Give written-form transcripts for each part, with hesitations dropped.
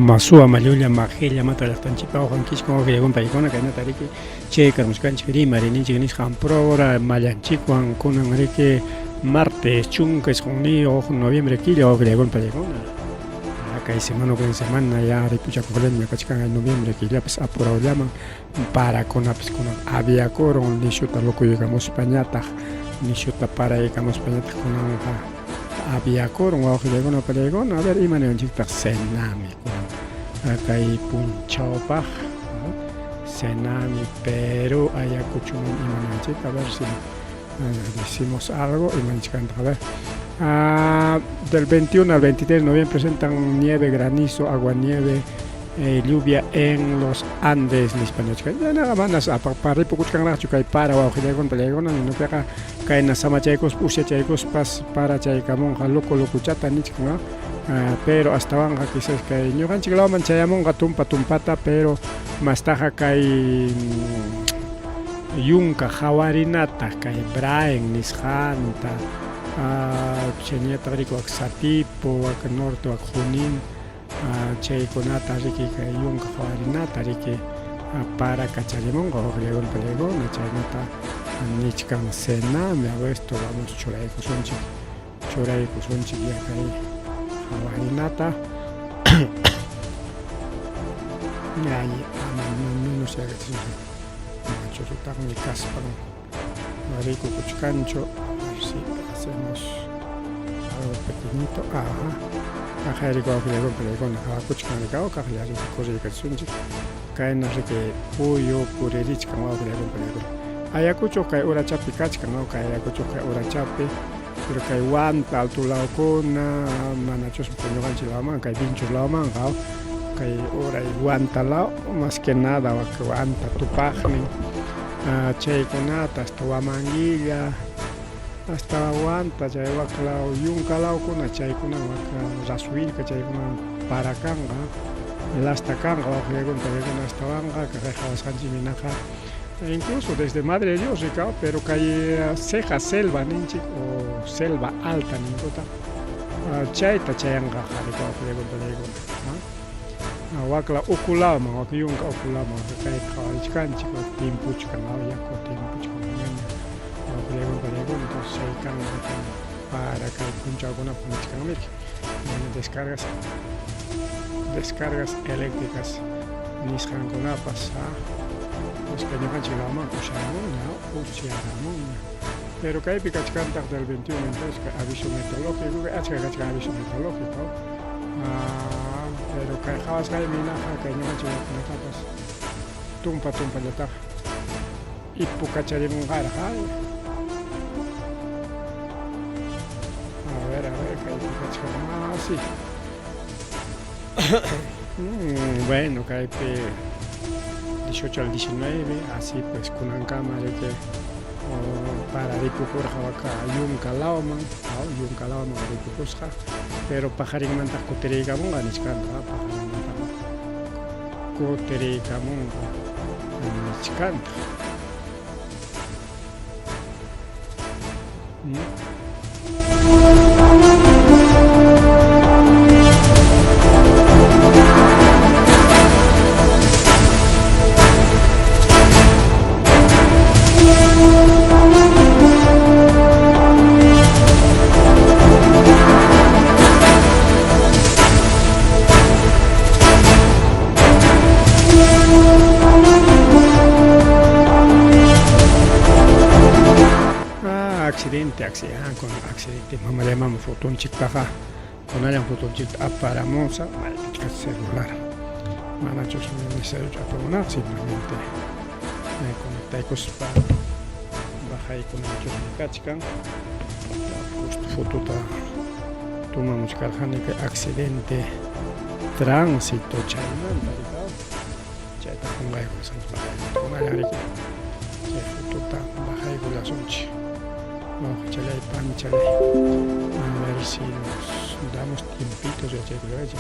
Ama suwa mallulla maqilla mata llaqtanchikpa wawqankichkwan wawqillakuna paykuna kaynata riki chay karmuskanchik rimarininchik nisqan prora mallanchikwan kunan riki martes 19 noviembre killa wawqillakuna paykuna kay semana kay semana ya ripuchakuqllaña kachkan noviembre killapas apurawllaman parakunapis kunan aviakurun nishuta lukuykamuspañataq nishuta paraykamuspañataq kunanqa aviakurun wawqillaykuna pallaykuna a ver ima niwanchiktaq cenami kunan kay punchawpaq cenami Perú Ayacuchoman ima niwanchik a ver si decimos algo ima nichkantaq a ver. Ah, del 21 al 23 de noviembre presentan nieve, granizo, agua nieve, lluvia en los Andes nispa nichkan. Chaynaqa manas ripukuchkanraqchu kay para wawqillaykuna pallaykuna ninupiqa kayna samachaykuspa usyachaykuspas para chaykamunqa loco locochata nichkan pero astawanqa quizás kay ñuqanchik lawman chayamunqa tumpa tumpata pero mastaqa kay yunka hawarinata kay Braen nisqanta chayñataq riki wak Satipo wak norte wak Junín chaykunata riki kay yunka qawarinata riki para kacharimunqa waqllaykuna pallaykuna chaynata nichkan cenami a ver esto vamos churaykusunchik churaykusunchik ya kay qawarinata ay ama no no machurutaqmi kaspan rikukuchkanchu a ver si hacemos algo pequeñito ajá kaqay riki wawqillaykuna pallaykuna qawakuchkan rikaw kaqlla riki corriykachisunchik kayna riki puyu puririchkan wawqillaykuna pallaykuna Ayacucho kay urachapi kachkan no kay Ayacucho kay urachapi pero kay Huanta alto lawkuna manachus ñuqanchik lawman kay Vinchos lawmanqa kay uray Huanta law más que nada Huanta tupaqnin chaykunata hasta Huamanguilla hasta Huanta chay wak law yunka lawkuna chaykuna wak Rasuvilca chaykuna para kanqa lasta kanqa wawqillaykuna paykuna astawanqa kay qhawasqanchikmi naqa incluso desde Madre de Dios rikaw pero kay ceja selva ninchik o selva alta ninkuta chayta chayanqa rikaw wawqillaykuna paykuna wakla uku lawman wak yunka uku lawman kayta qhawarichkanchik wak timpuchkan yaku timpuchkan wawqillaykuna pallaykuna entonces chay kanqa para kay punchawkunapaq nichkanmiki descargas descargas eléctricas nisqankunapas pues kay ñuqanchik lawman usyaramunña usyaramunña pero kaypi kachkantaq del 21 entonces kay aviso meteorológico achka kachkan aviso meteorológico pero kay qhawasqaymi hinaqa kay ñuqanchik lawkunatapas tumpa tumpallataq ipu kacharimunqaraq a ver kaypi kachkan sí. Bueno kaypi 18 al 19 así pues kunankama riki para ripukurqa waka yunka lawman yunka lawman ripukusqa pero paqarinmantaq kutiriykamunqa nichkanta paqarinmantaq kutiriykamunqa nichkanta. Ah, accidente, accidente, con accidente. Mamá llamamos fotonchiktaqa kunallan fotonchikta aparamusa maypichka celular. Manachus necesario apamunaq simplemente conectaykuspa bajaykunachusmi kachkan. Justo fotota tomamuchkarqani kay accidente tránsito chaymanta rikaw chayta qunqaykullasunchik kunallan riki chay fotota bajaykullasunchik wawqichalay panchalay a ver si nos damos tiempitos yachaykullaychik.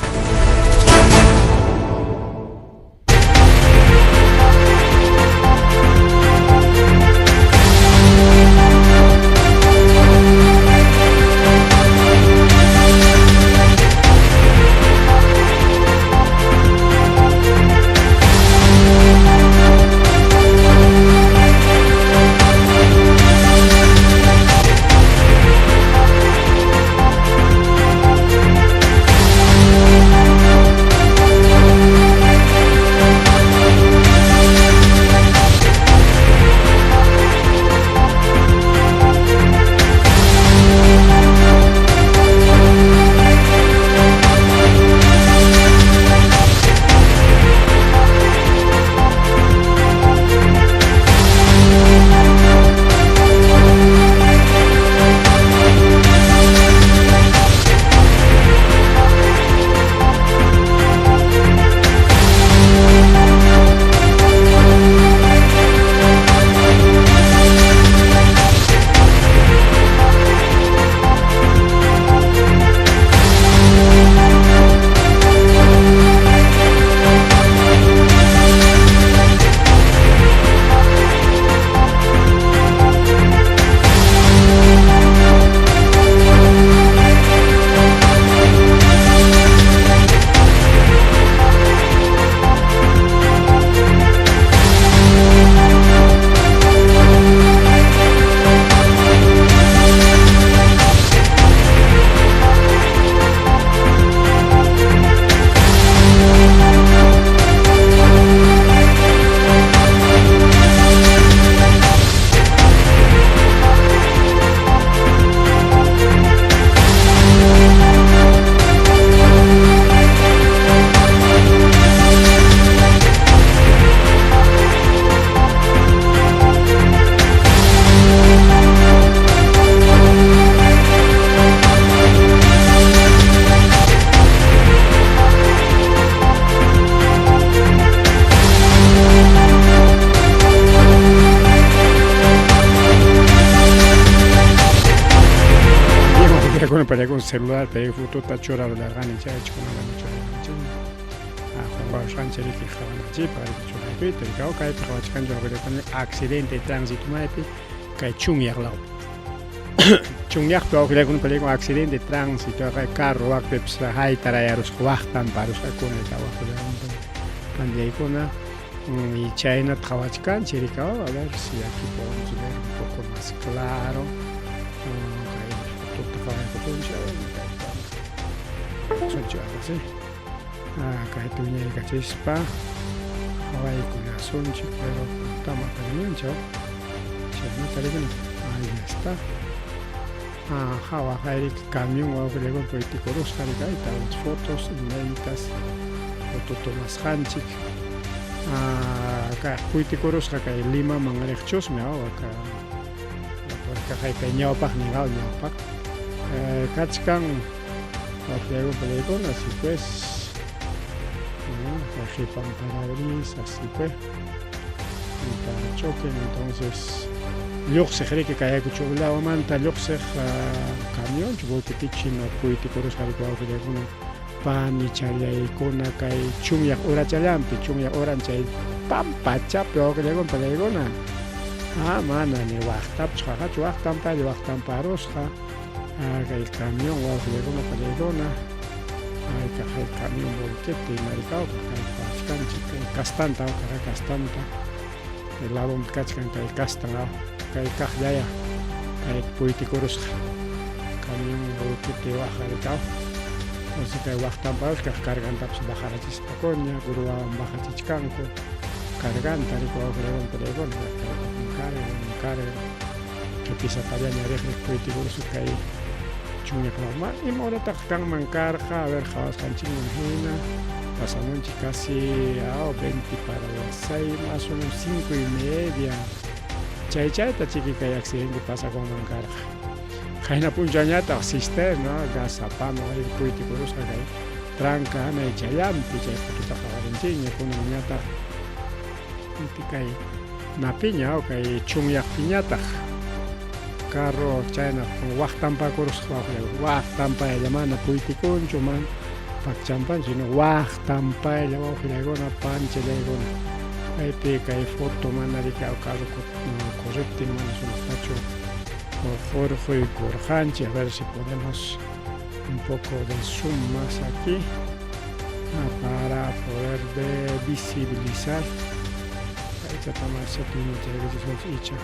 payllaykuna celularpi fotota churarullarqani chaychkunamanta churarqanchikña. Qunqarusqanchik riki qhawananchikpaq riki churaykuyta riki kaypi qhawachkanchik wawqillaykuna accidente de tránsito maypi kay chunyaq lawpi. Chunyaqpi wawqillaykuna payllaykuna accidente de tránsito carro wakpipas haytarayarusqa waqtanparusqakuna wawqillaykuna panllaykuna y chaynata qhawachkanchik riki a ver si aquí podemos ver un poco más claro kay fotota qhawaykusunchik a ver si kayta wiñaykachispa qhawaykullasunchik pero tama aparimunchik chaynata rikuna ahí está Ajá, waqay camión wawqillaykuna puytikurusqa riki ahí están las fotos inéditas foto tomasqanchik kay puytikurusqa kay Limaman riqchusmi kay kay ñawpaqnin ñawpaq kachkan wawqillaykuna palaykuna así pues qipan parabrisas así pues choquen entonces lluqsiq riki kay Ayacucho lawmanta lluqsiq camionchu volquetichu hina puytikurusqa riki wawqillaykuna panichallaykuna kay chunyaq urachallanpi chunyaq uran chay pampachapi wawqillaykuna panaykuna mana ni waqtapas qaqachu waqtanpalla waqtanparusqa kay camión wawqillaykuna panaykuna kay camión volquete ima kay qhawachkanchik kay kastanta kay kastanta kay ladonpi kachkan kay kastan kay kaqllaya kay puytikurusqa camión volquete waqa rikaw entonces kay waqtanparusqa cargantapas bajarachisqakuña gruawan bajachichkanku carganta riki wawqillaykuna panaykuna cargan cargan qipisapallaña riq riq puytikurusqa kay chunyaq lawman ima horataq kanman karqa a ver qhawasqanchikman hina pasamunchik casi 20 para las 6 más o menos 5:30 chay chayta chiki kay accidente pasakunman karqa qayna p'unchawñataq cisterna gas apamuq riki puytikurusqa kay tranca hanay challanpi chay fotota qhawarinchikña kunanñataq kay napiña kay chunyaqpiñataq carro chayna waqtanpakurusqa waqtanpaylla mana puytikunchu mana pakchampanchu sino waqtanpaylla wawqillaykuna panchallaykuna kaypi kay foto mana riki carro corriptin mana sumaqtachu hurquykurqanchik a ver si podemos un poco de zoom más aquí para poder visibilizar kaychata mas icha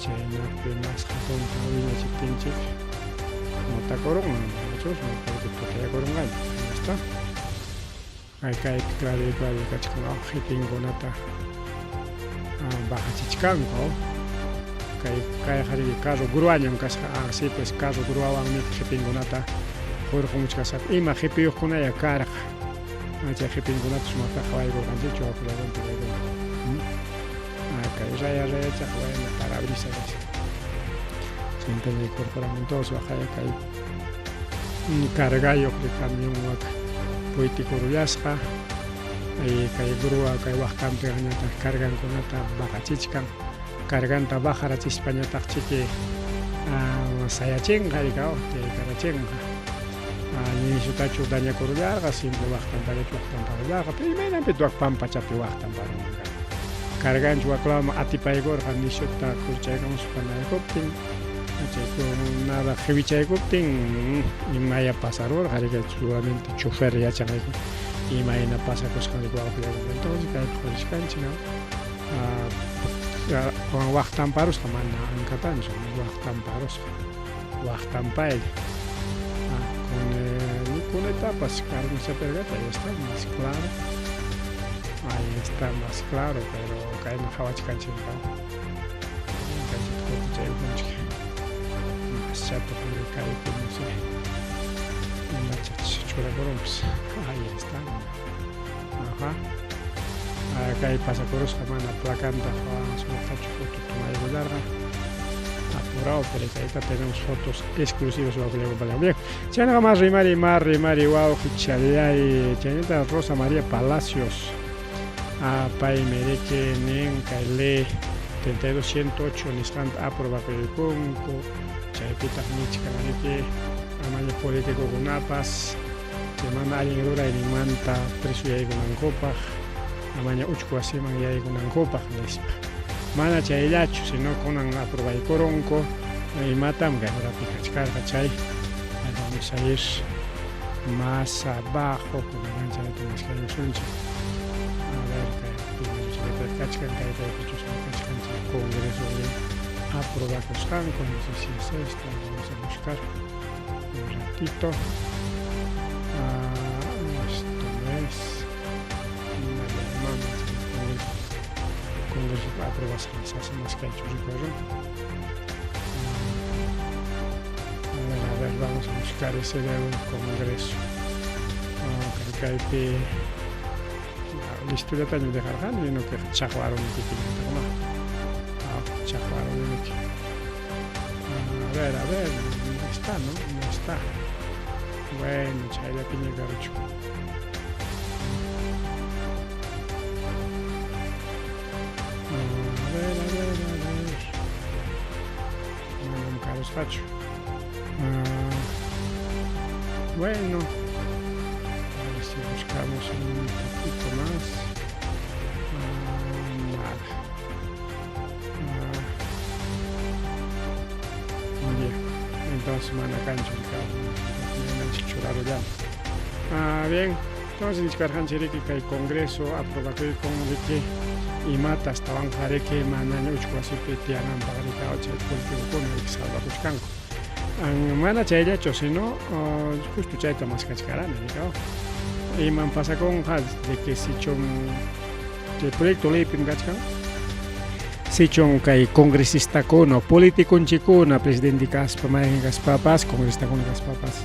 chaynapi mas hatunta wiñachiptinchik notakurunman manachus porque tutayakurunqaña ahí está kay kaypi claro claro kachkan qhipinkunata bajachichkanku kay kayqa riki carro gruañam kasqa sí pues carro gruawanmi qhipinkunata hurqumuchkasqaku ima qhipiyuqkunaya karqa chay qhipinkunata sumaqta qhawaykurqanchikchu wawqillaykuna kay raya rayachaqa wayna parabrisas chayta hurquramuntodos waqaya kay cargayuq camión waka puytikurullasqa kay grúa kay waqtanpiqñataq cargankunata bajachichkan carganta bajarachispañataq chiki sayachinqa tiyaykarachinqa nisutachu dañakurullarqa simple waqtanpallachu waqtanparullarqa pero imaynanpi wak pampachapi waqtanparunman karqa carganchu waklaman atipaykurqa nishuta kurchaykamuspa naykuptin nada qiwichaykuptin imaya pasarurqa riki seguramente chofer yachan riki imayna pasakusqan riki wawqillaykuna entonces kaypi qurichkanchik waqtanparusqa mana ankatanchu waqtanparusqa waqtanpaylla cunetapas carnachaperqata ahí está más claro ahí está más claro pero kayna qhawachkanchik kutichaykunchik más chato kaypi no sé imachach churakurunpas ahí está ajá kay pasakurusqa mana placanta sumaqtachu foto tomaykullarqa apurado pero ahorita tenemos fotos exclusivas bien chaynaqa mas rimari mas rimari wawqi challay chaynata Rosa María Palacios paymi riki nin kay ley 32108 nisqanta aprobakuykunku chaypitaq nichkan riki Politicokunapas chay mana allin rurayninmanta preso yaykunankupaq, amaña uchku wasiman yaykunankupaq, nispa. Mana chayllachu, sino kunan aprobaykurunku imatam kay horapi kachkarqa chay. Vamos a ir más abajo, kunan anchata maskayusunchik. A ver, kay kachkan, kay kaypichus kachkan chay Congreso de aprobakusqanku, no sé si es esta, vamos a buscar un ratito. Esto no es. Congreso aprobasqan sasa maskaychu recuerdo. A ver, vamos a buscar ese del Congreso. Kaypi listollataña dejarqani, no que chaqwaruniki toma. Chaqwaruniki. A ver, no está, ¿no? No está. Bueno, chayllapiña karuchu. A ver, a ver, a ver. Manam karusqachu. Bueno, a ver si buscamos un poquito más. Nada. Bien, entonces mana kanchu churarullan. Bien, entonces nichkarqanchik riki kay Congreso aprobakuykan riki imata astawanqa riki manaña uchku wasipi tiyananpaq riki chay politicokuna riki salvakuchkanku. Mana chayllachu, sino justo chayta maskachkarani riki. Iman pasakunqa de que sichum chay proyecto leypim kachkan sichun kay congresistakuna politiconchikuna presidente kaspa mayqin kaspapas congresistakuna kaspapas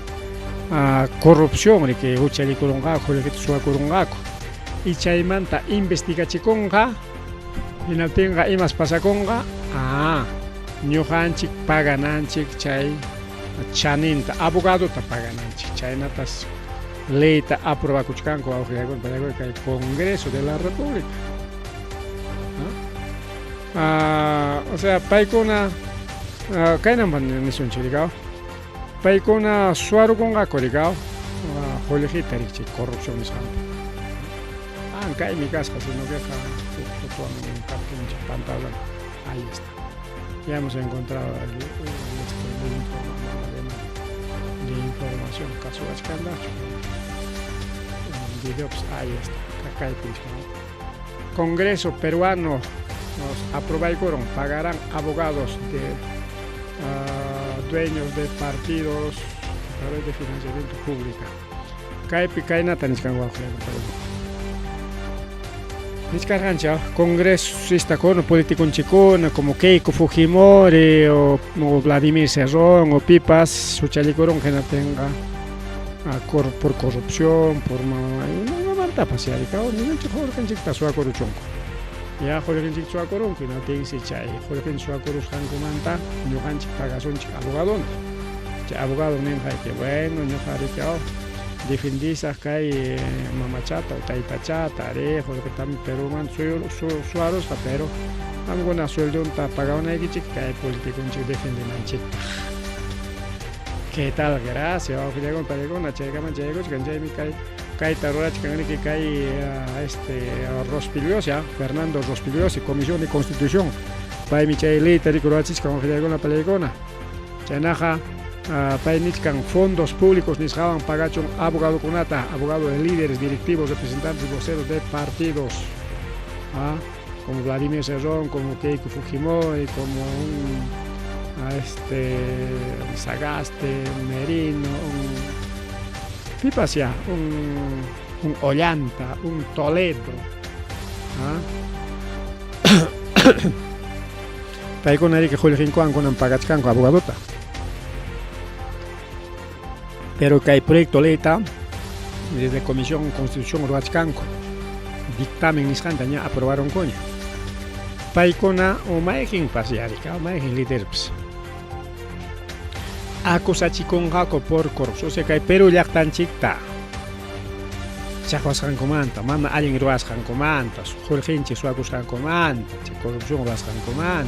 corrupción riki huchallikurunqaku qullqita suwakurunqaku y chaymanta investigachikunqa hinaptinqa imas pasakunqa ñuqanchik pagananchik chay chaninta abogadota pagananchik chaynatas leyta aprobakuchkanku wawqillakuna kay Congreso de la República. O sea, paykuna kaynanpan nisunchik rikaw paykuna suwarukunqaku rikaw qullqita riki chay corrupción nisqanta. Kaymi kasqa, sino queqa huk fotowan kaptinchik pantalla. Ahí está. Ya hemos encontrado la información kasuwachkanraqchu video, pues ahí está. Kaypi Congreso peruano nos aprobaykuron, pagarán abogados de dueños de partidos a través de financiamiento público. Kaypi kaynata nichkan wawqillakuna. Nichkarqanchik congresistakuna politiconchikuna como Keiko Fujimori o Vladimir Cerrón o pipas huchallikurunqa hinaptinqa por corrupción, por imamantapas yarikaw ñuqanchik qullqinchikta suwakuruchunku. Ya qullqinchikta suwakurunku hinaptinsi chay qullqinchik suwakurusqankumanta ñuqanchik pagasunchik abogadonta. Chay abogado ninqa que bueno ñuqa rikaw defendisaq kay mamachata o taytachata ari qullqitami Perumanta suwarusqa pero qamkuna sueldonta pagawanaykichik kay politiconchik defendinanchikpaq. ¿Qué tal? Gracias, wawqillakuna paykuna chaykaman chaykuchkan chaymi kay kayta rurachkan riki kay Rospigliosi, Fernando Rospigliosi, Comisión de Constitución. Paymi chay leyta riki rurachichkan wawqillakuna paykuna. Chaynaqa pay nichkan fondos públicos nisqawan pagachun abogadokunata, abogado de líderes, directivos, representantes, voceros de partidos, como Vladimir Cerrón, como Keiko Fujimori, como un Sagaste, un Merino, un pipas ya, un Ollanta, un Toledo. Paykuna riki qullqinkuwan kunan pagachkanku abogadota. Pero kay proyecto leyta desde Comisión Constitución ruwachkanku dictamen nisqanta ña aprobaronkuña. Paykuna o mayqinpas yarika, o mayqin liderpas acusachikunqaku por corrupción, o sea kay Perú llaqtanchikta chaqwasqankumanta, mana allin ruwasqankumanta, qullqinchik suwakusqankumanta, chay corrupción ruwasqankumanta,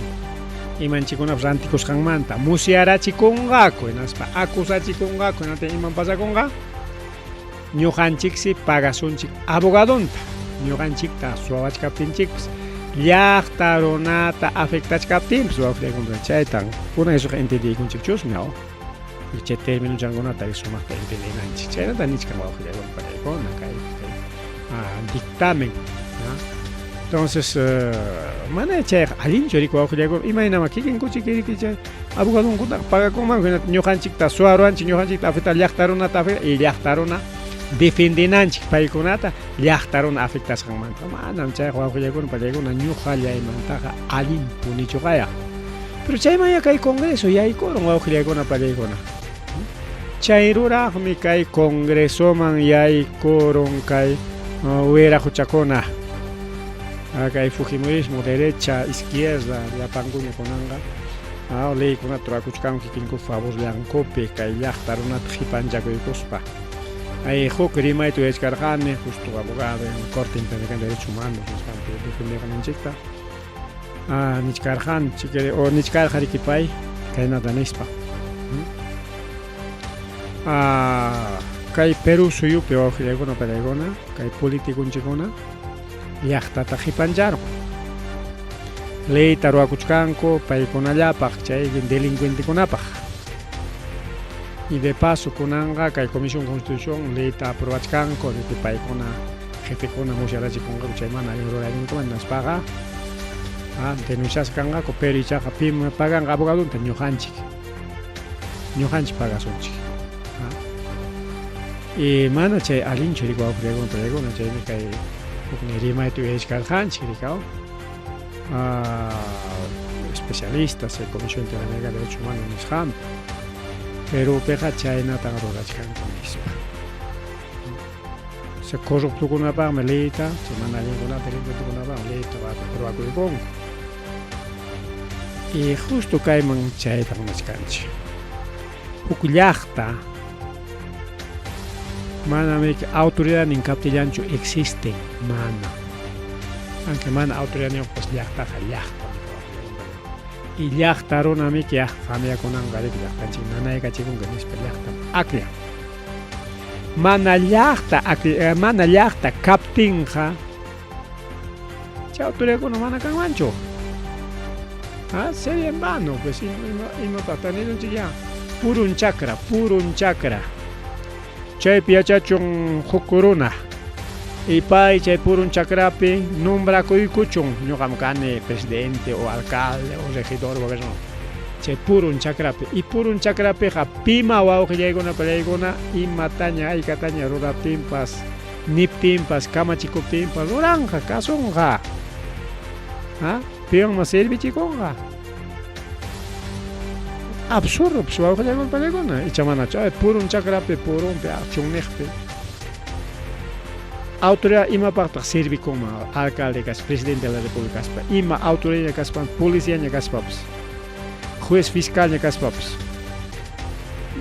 Imanchikkunapas rantikusqanmanta musyarachikunqaku hinaspa acusachikunqaku hinaptin imam pasakunqa? Ñuqanchiksi pagasunchik abogadonta, ñuqanchikta suwawachkaptinchikpas, llaqta runata afectachkaptinpas wawqillaykunata chaytan kunan Jesusqa entiendeykunchikchusmi aw chay terminochankunata sumaqta entiendenanchik chaynata nichkan wawqillaykuna panaykuna kay kay dictamen. Entonces mana chayqa allinchu riki wawqillaykuna imaynama kikinkuchik riki chay abogadonkunataqa pagakunmanku hinata ñuqanchikta suwaruwanchik ñuqanchikta afecta llaqta runata afecta y llaqta runa defendinanchik paykunata llaqta runa afectasqanmanta manam chayqa wawqillaykuna pallaykuna ñuqallaymantaqa allinpunichu kaya pero chaymanya kay congreso yaykurun wawqillaykuna pallaykuna chay ruraqmi kay congresoman yaykurun kay wiraquchakuna kay fujimorismo derecha izquierda llapankuña kunanqa leykunata rurakuchkanku kikinku favorllankupi kay llaqta runata qipanchakuykuspa ay huk rimayta uyachkarqani justo abogado en Corte Interamericana de Derechos Humanos nisqanpi defendeqninchikta nichkarqani o nichkarqa riki pay kaynata nispa kay Perú suyupi wawqillaykuna panaykuna kay politiconchikkuna llaqtata qipancharqun leyta ruwakuchkanku paykunallapaq chay delincuentekunapaq y de paso kunanqa kay Comisión Constitución leyta aprobachkanku de que paykuna jefekuna musyarachikunqaku chay mana allin rurayninkuman hinaspaqa denunciasqa kanqaku pero ichaqa pim paganqa abogadonta ñuqanchik ñuqanchik pagasunchik y mana chay allinchu riki wawqillaykuna pallaykuna chaymi kay huknin rimayta uyarichkarqanchik rikaw especialistas chay Comisión Interamericana de Derechos Humanos nisqanpi Perupiqa chaynatan rurachkanku nispa chay corruptokunapaqmi leyta chay mana allinkunata delincuentekunapaqmi leyta ruwakuykunku y justo kayman chayta munachkanchik huk llaqta manam autoridadnin kaptillanchu existen mana aunque mana autoridadniyuqpas llaqtaqa llaqtam y llaqta runamiki qamyakunanqa riki llaqtanchik nanaykachikunqa nispa llaqtam akllan mana llaqta mana llaqta kaptinqa chay autoridadkuna mana kanmanchu sería en vano pues imapaqta nirunchik ya purun chakra purun chakra chaypi yachachun huk runa y pay chay purun chakrapi nombrakuykuchun ñuqam kani presidente o alcalde o regidor gobernador chay purun chakrapi y purun chakrapiqa pima wawqillaykuna pallaykuna imataña haykataña ruraptinpas niptinpas kamachikuptinpas ruranqa kasunqa piwanma servichikunqa absurdo pues wawqillaykuna pallaykuna icha manachu purun chakrapi purunpi chunniqpi autoridad imapaqtaq servikunman alcalde kaspa presidente de la república kaspa ima autoridadña kaspa policiaña kaspapas juez fiscalña kaspapas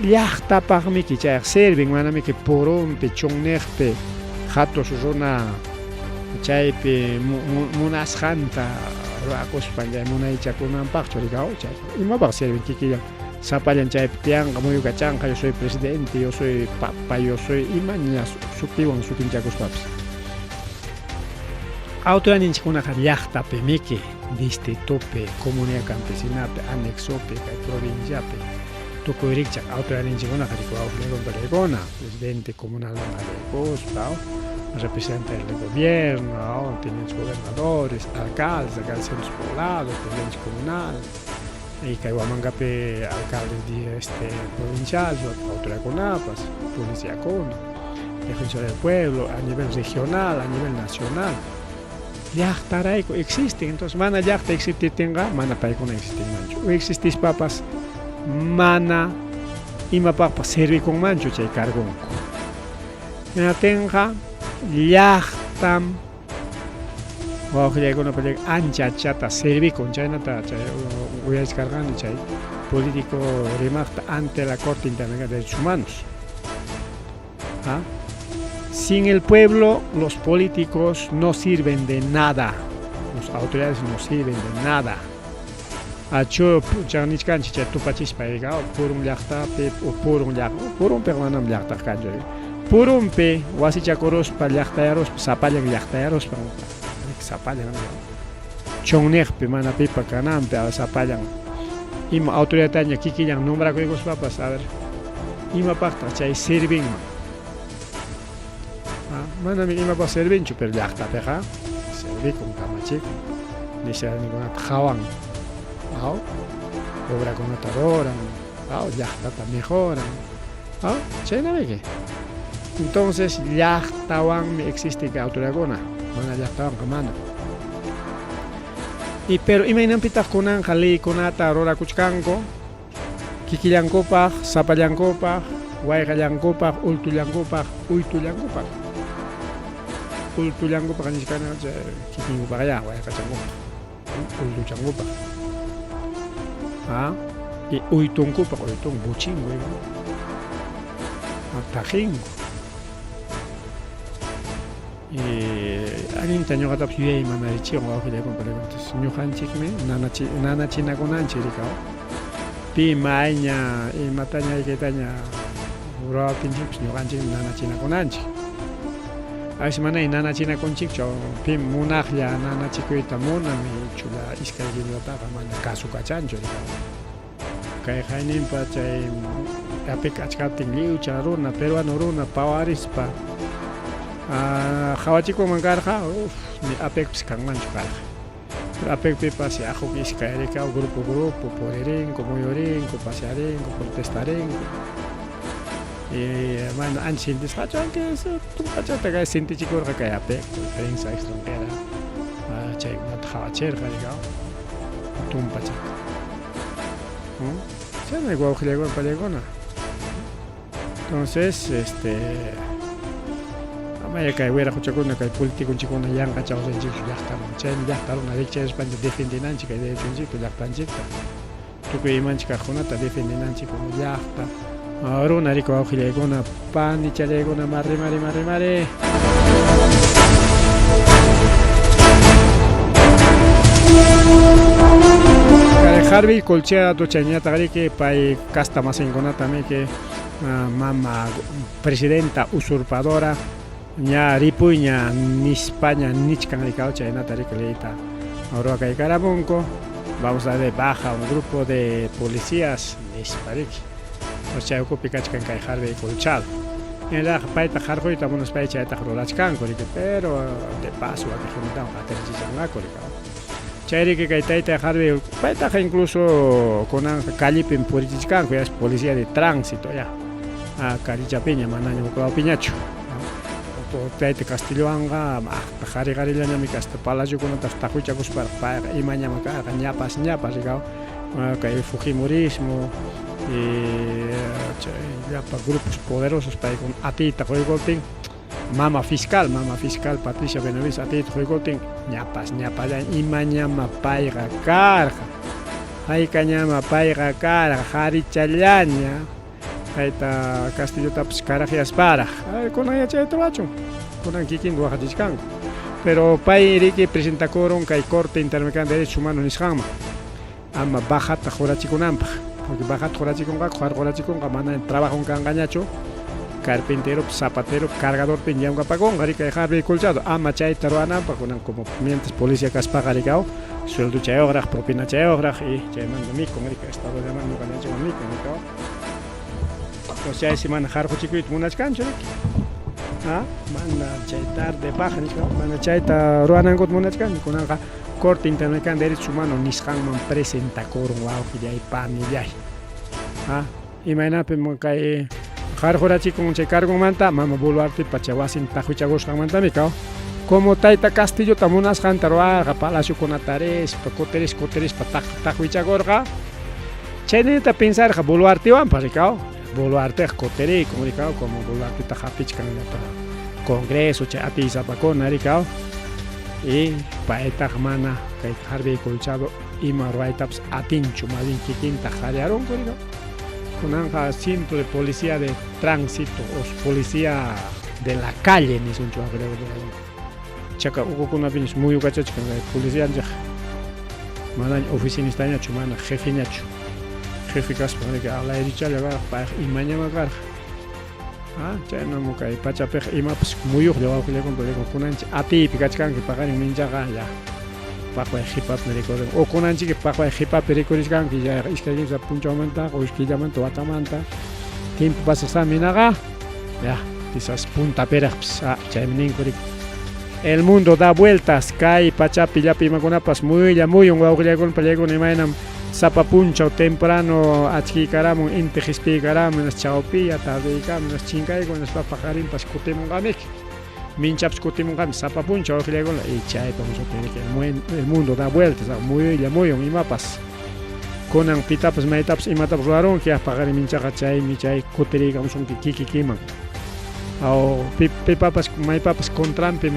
llaqtapaqmiki chayqa sirven manamiki purunpi chunniqpi hatus runa chaypi munasqanta rurakuspan chay munaychakunanpaqchu rikaw chaypaq imapaq sirven kikillan sapallan chaypi tiyanqa muyukachanqa yo soy presidente yo soy papa yo soy imaña sutiwan sutinchakuspapas autoridadninchikkunaqa llaqtapimiki distritopi comunidad campesinapi anexopi kay provinciapi tukuy rikchaq autoridadninchikkunaqa riki wawqillaykuna presidente comunalmanta qallaykuspa representante del gobierno tenientes gobernadores alcaldes alcaldes de centros poblados presidentes comunales y kay Huamangapi alcaldes este provincial autoridadkunapas policiakuna defensor del pueblo a nivel regional a nivel nacional llaqtarayku existen entonces mana llaqta existiptinqa mana paykuna existinmanchu existispapas mana imapaqpas servikunmanchu chay cargonku hinaptinqa llaqtam wawqillaykuna ancha anchata servikun chaynata chay uyarichkarqani chay político rimaqta ante la Corte Interamericana de Derechos Humanos. ¿Ah? Sin el pueblo, los políticos no sirven de nada. Las autoridades no sirven de nada. Achu nichkanchik chay tupachispa Purun llaqtapi Purun llaqta Purunpiqa manam llaqtaqa kanchu Purunpi wasichakuruspa llaqtayaruspa sapallan llaqtayaruspa sapallan chunniqpi mana pipa kananpi sapallan ima autoridadtaña kikillan nombrakuykuspapas a ver imapaqtaq chay sirvinman manam imapaq servinchu pero llaqtapiqa servikun kamachikun necesidadninkunata qhawan aw obrakunata ruran aw llaqtata mejoran aw chaynamiki entonces llaqtawanmi existen kay autoridadkuna mana llaqtawanqa mana y pero imaynanpitaq kunanqa leykunata rurakuchkanku Kikillankupaq, sapallankupaq, wayqallankupaq, ultullankupaq, uytullankupaq. Ultullankupaq nichkana chay kikinkupaqyá wayqachankupaq, ultuchankupaq. Ah, y uytunkupaq, uytun buchinku ima. Taqinku. Allinta ñuqatapas yuyaymanarichiwan wawqillaykuna parikunchis ñuqanchikmi nanachinakunanchik rikaw pi mayña imataña aykaytaña rurawaptinchikpas ñuqanchikmi nanachinakunanchik a veces manay nanachinakunchikchu pim munaqlla nanachikuyta munan chulla iskay kimsataqa mana kasukachanchu rikaw Kay qayninpa chay apik achkaptin lliwcha runa, peruano runa pawarispa qawachikunman karqa, uf, ni apikpis kanmanchu karqa. Pero apikpipas huk iskay rikaw grupo grupo puririnku, muyurinku, pasearinku, protestarinku. Y mana ancha sintisqachu, aunque tumpachata kay sintichikurqa kay apik, prensa extranjera chaykunata qawachirqa rikaw tumpachata. Chaymi wawqillaykuna pallaykuna. Entonces, este amaya kay wiraquchakuna kay politiconchikkuna yanqa chawsanchikchu llaqtaman. Chaymi llaqta runa rikchayaspanchik defendinanchik kay derechonchikta llaqtanchikta. Tukuy imanchik kaqkunata defendinanchik como llaqta. Runa riku wawqillaykuna panichallaykuna marrimari marrimari. Harvey Colchado chayñataq riki pay casta masinkunata miki mama presidenta usurpadora ña ripuyña nispaña nichkan rikaw chaynata riki leyta ruwakaykaramunku vamos a dar de baja un grupo de policías nispa riki chay ukupi kachkan kay Harvey Colchado Hinallataq payta qarquyta munaspay chaytaq rurachkanku riki, pero de paso wakiqkunatawan qatirichishanqaku riki. Chay riki kay taytay Harvey paytaqa incluso kunanqa callipim purichichkanku ya es policía de tránsito ya. Ah, callechapiña manaña huk lawpiñachu. Tayta Castillowanqa aqta qari qarillañami hasta palaciokunatapas taqwichakusparaq payqa imañama karqa ñapas ñapas rikaw kay fujimorismo chay llapa grupos poderosos paykuna atiyta quykuptin mama fiscal mama fiscal Patricia Benavides atiyta quykuptin ñapas ñapallan imañama payqa karqa haykañama payqa karqa qarichallaña tayta Castillotapas karaqyasparaq kunan yachayta ruwachun kunan kikinta waqachichkanku pero pay riki presentakurun kay Corte Interamericana de Derechos Humanos nisqanman ama bajata qurachikunanpaq porque bajata qurachikunqaku qarqurachikunqa mana trabajon kanqañachu carpintero zapatero cargadorpi llamkapakunqa riki kay Harvey Colchado ama chayta ruwananpaq kunan como mientras policía kaspaqa rikaw sueldochayuqraq propinachayuqraq y chaymanta mikun riki estado llaman ñuqanchikwan mikun rikaw entonces chaysi mana qarquchikuyta munachkanchu riki ah mana chay tarde baja nichka mana chayta ruwanankuta munachkanchu kunanqa Corte Interamericana de Derechos Humanos nisqanman presentakurun wawqillay panillay ah imaynapim kay qarqurachikun chay cargonmanta mama Boluartepa chay wasin taqwichakusqanmantami kaw como tayta Castillota munasqanta ruwarqa palaciokunata rispa kutirispa kutirispa taqwichakurqa chaynata pensarqa Boluartewanpas rikaw Boluarteqa kutirikun rikaw como Boluarteta hapichkan llapa Congreso chay atiysapakuna rikaw y paytaq mana kay Harvey Colchado ima ruwaytapas atinchu más bien kikinta qhariyarunku rikaw kunanqa simple policía de tránsito o policía de la calle nisunchu chaka ukukunapiñas muyukachachkan kay policianchik. Manaña oficinistañachu, mana jefeñachu. Jefe kaspa riki alayrichalla karqa, payqa imañamá karqa. Ah, chaynam kay pachapiqa imapas muyuqlla wawqillaykuna payllaykuna kunanchik atiypi kachkanki paqarin minchaqa ya paqway qhipapi rikurin o kunanchik paqway qhipapi rikurichkanki ya iskay kimsa punchawmantaqa o killamanta watamanta tiempo pasasqanmi hinaqa ya quizás puntapiraqpis ah, chaymi ninku riki el mundo da vueltas kay pachapi llapa imakunapas muyulla muyun wawqillaykuna pallaykuna imaynam Sapa punchaw temprano achkiykaramun, inti qispiykaramun, hinaspa chawpiya, tardeykamun, hinaspa chinkaykun, hinaspa paqarinpas kutimunqamiki. Minchapas kutimunqami sapa punchaw wawqillaykuna y chaypam sutin riki el mundo da vueltas, muyuylla muyun imapas. Kunan pitapas maytapas imatapas ruwarunki, paqarin minchaqa chaymi chay kutiriykamusunki kikikiman. Aw pipapas maypapas contranpi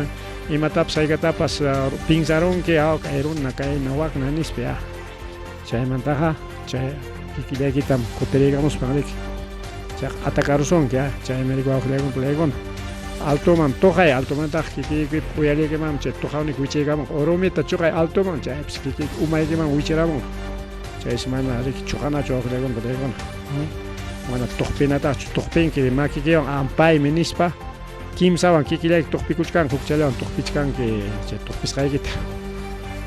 imatapas haykatapas pinsarunki, aw kay runa kayna wakna nispa ya. Chaymantaqa chay kikillaykitam kutiriykamuspan riki chayqa atakarusunki a chaymi riki wawqillaykuna pulaykuna altoman tuqay altomantaqa kikiykipa uyallaykimanmi chay tuqawninki wichaykamunqa o rumita chuqay altoman chaypis kikiyki umaykiman wichiramunqa chaysi mana riki chuqanachu wawqillaykuna pulaykuna mana tuqpinataqchu tuqpinki makikiwan ampaymi nispa Kimsawan kikillayki tuqpikuchkanki, hukchallawan tuqpichkanki chay tuqpisqaykita.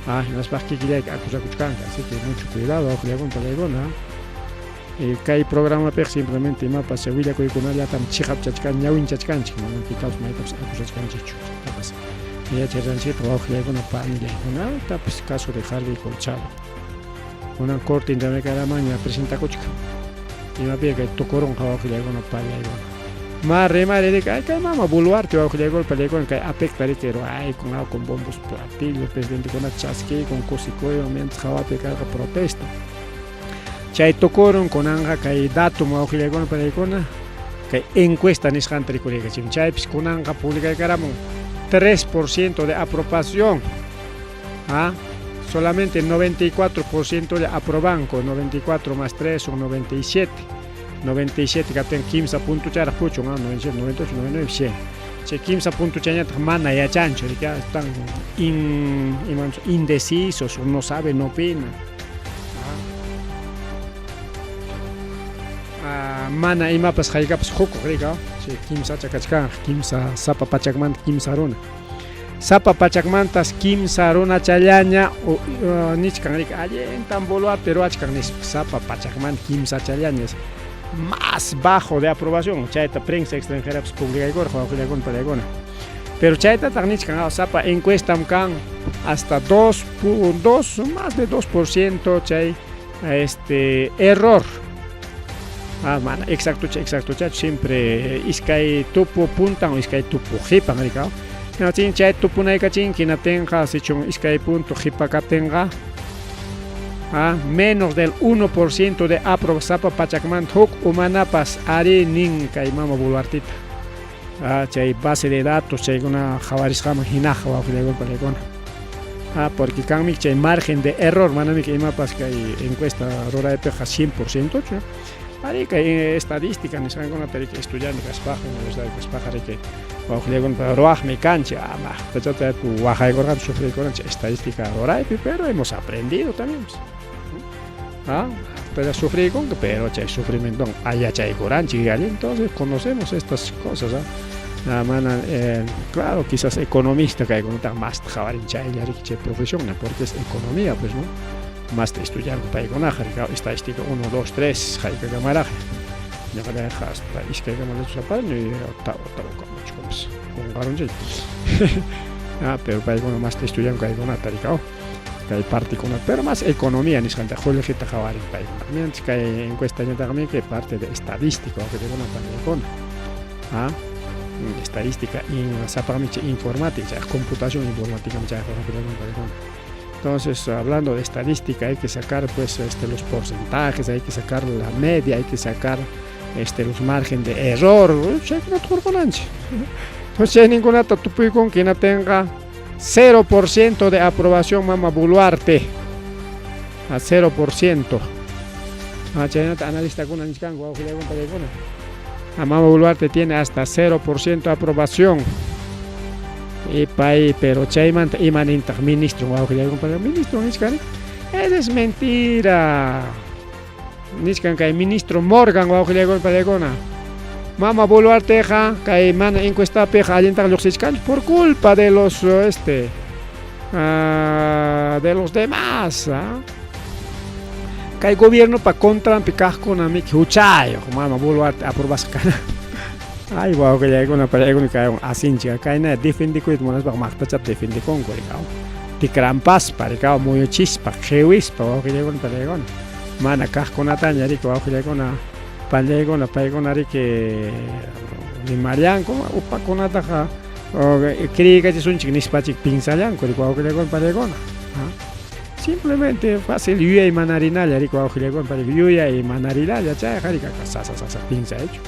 Ah, hinaspaq kikillayki acusakuchkanki, así que mucho cuidado wawqillaykuna palaykuna. Eh, kay programapiqa simplemente imapas willakuykunallatam chiqapchachkan, ñawinchachkanchik, manam pitapas maytapas acusachkanchikchu. Chaytapas yacharqanchikta wawqillaykuna panillaykunatapas caso de Harvey Colchado. Kunan corte interamericanamanña presentakuchkan. Imapiya kay tukurunqa wawqillaykuna pallaykuna. Ma rimari riki, ay kay mama Boluarte wawqillaykuna pallaykuna kay APECta riki ruwaykun, aw con bombos platillos, presidentekuna chaskiykun kusikuywan mientras hawapi karqa protesta. Chay tukurun kunanqa kay datum wawqillaykuna pallaykuna kay encuesta nisqanta rikuriykachin. Chaypis kunanqa publicaykaramun 3% de aprobación. ¿Ah? Solamente 94% lla aprobanku, 94 más 3 son 97. 97 kaptin kimsa puntucharaq puchun, ¿ah? 97, 98, 99, 100. Chay kimsa puntuchañataq mana yachanchu, riki, están in, indecisos, no sabe, no opina. ¿Ah? Mana imapas haykapas hukuq, riki, chay kimsacha kachkan, kimsa sapa pachakmanta kimsa runa. Sapa pachakmantas kimsa runachallaña nichkan riki allintam Boluarte ruwachkan nispa sapa pachakmanta kimsachallaña más bajo de aprobación chayta prensa extranjerapas publicaykurqa wawqillaykuna palaykuna pero chaytataq nichkan sapa encuestam kan hasta 2 2 más de 2% chay este error ah, mana exactocha exactochachu siempre iskay tupu puntan o iskay tupu qipan rikaw hinaptin chay tupunaykachinki hinaptinqa sichun iskay punto qipa kaptinqa ah, menos del 1% de apro sapa pachakmanta huk umanapas ari nin kay mama Boluartita ah, chay base de datos chaykuna qhawarisqaman hinaqa wawqillaykuna ah, porque kanmi chay margen de error manami imapas kay encuesta ruraypiqa 100% chu ari kay estadística nisqankunata riki estudiante kaspaqa universidad kaspaqa riki wawqillaykuna ruwaqmi kanchik ama pachata waqaykurqanchik sufriykurqanchik estadística ruraypi pero hemos aprendido también ah pero sufriykunki pero chay sufrimientowan yachaykuranchik entonces conocemos estas cosas ah mana claro quizás economista kaykunataqa masta qhawarin chaylla riki chay profesión porque es economía pues no masta estudianku paykunaqa riki estadística 1 2 3 haykakamaraq ñuqallayqa hasta iskaykamallachu saparani tawakamuchkupas qunqarunchik ah pero paykuna masta estudianku kaykunata riki kay partekuna pero más economía nisqanta qullqita qhawarin paykuna mientras kay encuestañataqmi kay parte de estadística wawqillaykuna panikuna ah estadística sapaqmi chay informática chay computación informática chay wawqillaykuna panikuna entonces hablando de estadística hay que sacar pues este los porcentajes hay que sacar la media hay que sacar este los margen de error chaykunata hurqunanchik entonces chayninkunata tupuykunki hinaptinqa 0% de aprobación mama Boluarte a 0%. Ah, chaynata analistakuna nichkanku wawqillaykuna pallaykuna. A mama Boluarte tiene hasta 0% aprobación. Y pay, pero chaymanta ima nintaq ministro wawqillaykuna pallaykuna ministro nichkani. Esa es mentira. Nichkan kay ministro Morgan wawqillaykuna pallaykuna. Mama Boluarteqa kay mana encuestapiqa allintaqa lluqsichkanchu por culpa de los este de los demás. Kay gobiernopa contranpi kaqkunamiki huchayuq mama Boluarte aprobasqa kana. Ay wawqillaykuna pallaykuna kaywan asinchik kayna defendikuyta munaspaqa maqtachata defendikunku rikaw. Tikrampaspa rikaw muyuchispa qiwispa wawqillaykuna pallaykuna. Mana kaqkunataña riki wawqillaykuna pallaykuna paykuna riki rimallanku upakunataqa creeykachisunchik nispachik pinsallanku riki wawqillaykuna pallaykuna. Simplemente fácil yuyay manarinalla riki wawqillaykuna pallaykuna yuyay manarinalla chayqa riki sasa sasa pinsaychu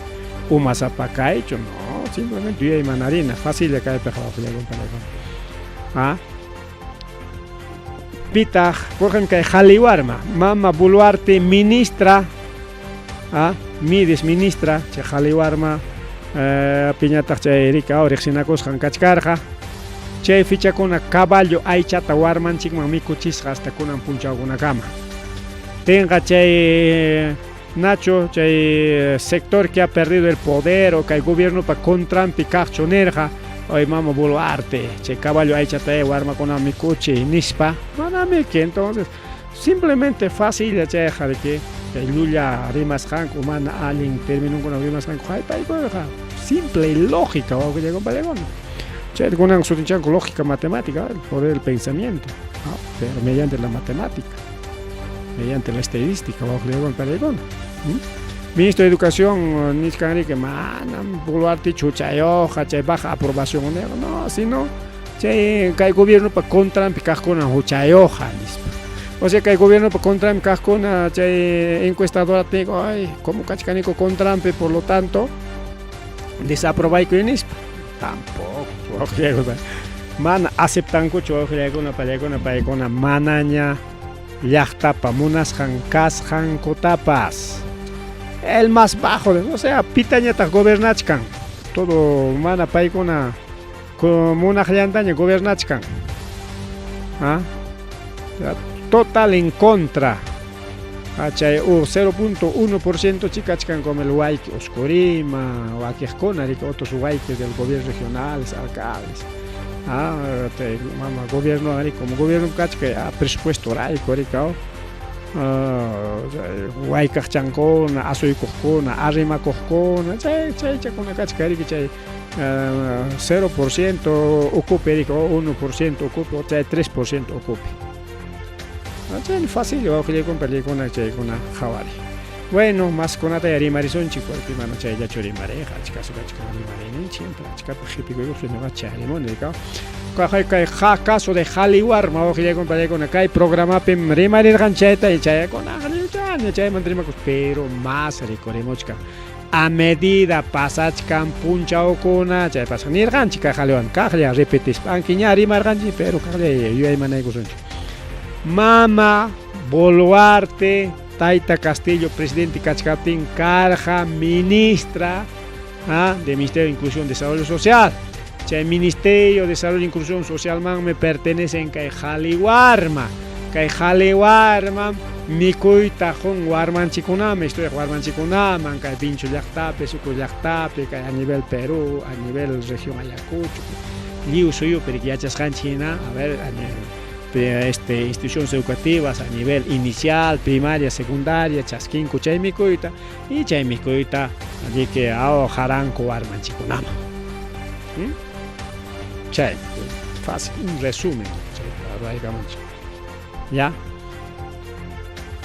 umasapa kaychu no simplemente yuyay manarina facilla kaypiqa wawqillaykuna pallaykuna. Ah. Pitaq, por ejemplo, kay Jaliwarma, Mama Boluarte ministra, ah, Mides ministra, chay Jaliwarma eh, piñataq chay rika riqsinakusqan kachkarqa. Chay fichakuna caballo aychata warmanchikman mikuchisqa hasta kunan punchawkunakama. Tinqa chay Nacho, chay sector que ha perdido el poder o kay gobiernopa contranpi kaqchu nirqa, oy mama Boluarte, chay caballo aychata warmakuna mikuchi nispa, manamiki, entonces simplemente fácil chayqa de que chay llulla rimasqanku mana allin terminonkuna rimasqanku haypaykurqa, simple y lógica wawqillaykuna Chay kunan sutinchanku lógica matemática, el poder del pensamiento, ¿no? Pero mediante la matemática, mediante la estadística, wawqillaykuna. Ministro de Educación nichkan riki manam Boluarte huchayuqqa chay baja aprobación no, sino chay kay gobiernopa contranpi kaqkuna huchayuqqa nispa. O sea kay gobiernopa contranpi kaqkuna chay encuestadora tigo, ay, como kachkaniku contranpi, por lo tanto desaprobayku nispa. Tampoco, mana aceptankuchu wawqillaykuna pallaykuna paykuna manaña llaqtapa munasqan kasqankutapas. El más bajo, o sea, pitañataq gobernachkan. Todo mana paykuna munaqllantaña gobernachkan. ¿Ah? Total en contra. Chay 0.1% chikachkan como el Huayqui Oscorima, wakiqkuna, otros huayquis del gobierno regionales, alcaldes. Ah, te, mama, gobierno como gobierno kachka presupuesto rayku rikaw. Waykaqchankuna, asuykuqkuna, arrimakuqkuna, chay chaychakuna kachka riki chay 0% ukupi riki 1% ukupi chay 3% ukupi. Chay fácil wawqillaykuna pallaykuna chaykuna qhawari. Bueno, maskunata rimarisunchik porque mana chayllachu rimariqa, achka achka rimariyninchik siempre achkata qhipikuykuq ñuqa charimuni rikaw. Kay kay caso de Jaliwarma wawqillaykuna pallaykuna kay programapim rimarirqan chayta y chaykuna chaymanta rimakus pero más rikurimuchkan. A medida pasachkan punchawkuna chay pasan nirqanchik kay Jaliwarma kaqlla repetispa aunque ña rimarqanchik pero kaqlla yuyaymanaykusunchik. Mama Boluarte Tayta Castillo presidente kachkaptin karqa ministra de Ministerio de Inclusión y Desarrollo Social. Chay Ministerio de Desarrollo e Inclusión Social manmi pertenecen kay Jaliwarma. Kay Jaliwarma mikuyta qun warmanchikkunaman, estudiaq warmanchikkunaman, kay Vincho llaqtapi, Sucre llaqtapi, kay a nivel Perú, a nivel región Ayacucho, lliw suyupi riki yachasqanchik hina, a ver, este, instituciones educativas a nivel inicial, primaria, secundaria, chaskinku chay mikuyta y chay mikuyta riki qaranku warmanchikkunaman. Chay, fácil, un resumen, ruraykamunchik. ¿Ya?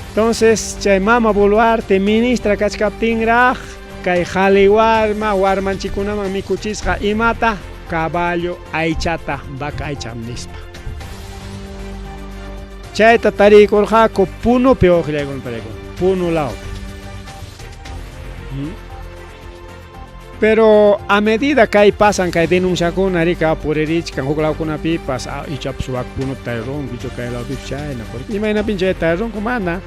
Entonces, chay mama Boluarte ministra kachkaptinraq kay Jaliwarma warmanchikkunaman mikuchisqa imata caballo aychata vaca aycham nispa. Chayta tariykurqaku Punupi wawqillaykuna pallaykuna, Puno lawpi. Pero a medida kay pasan kay denunciakuna rika puririchkan huk lawkunapipas ichapas wak Punupi tarirunku icha kay lawpipas chayna porque imaynapin chay tarirunku mana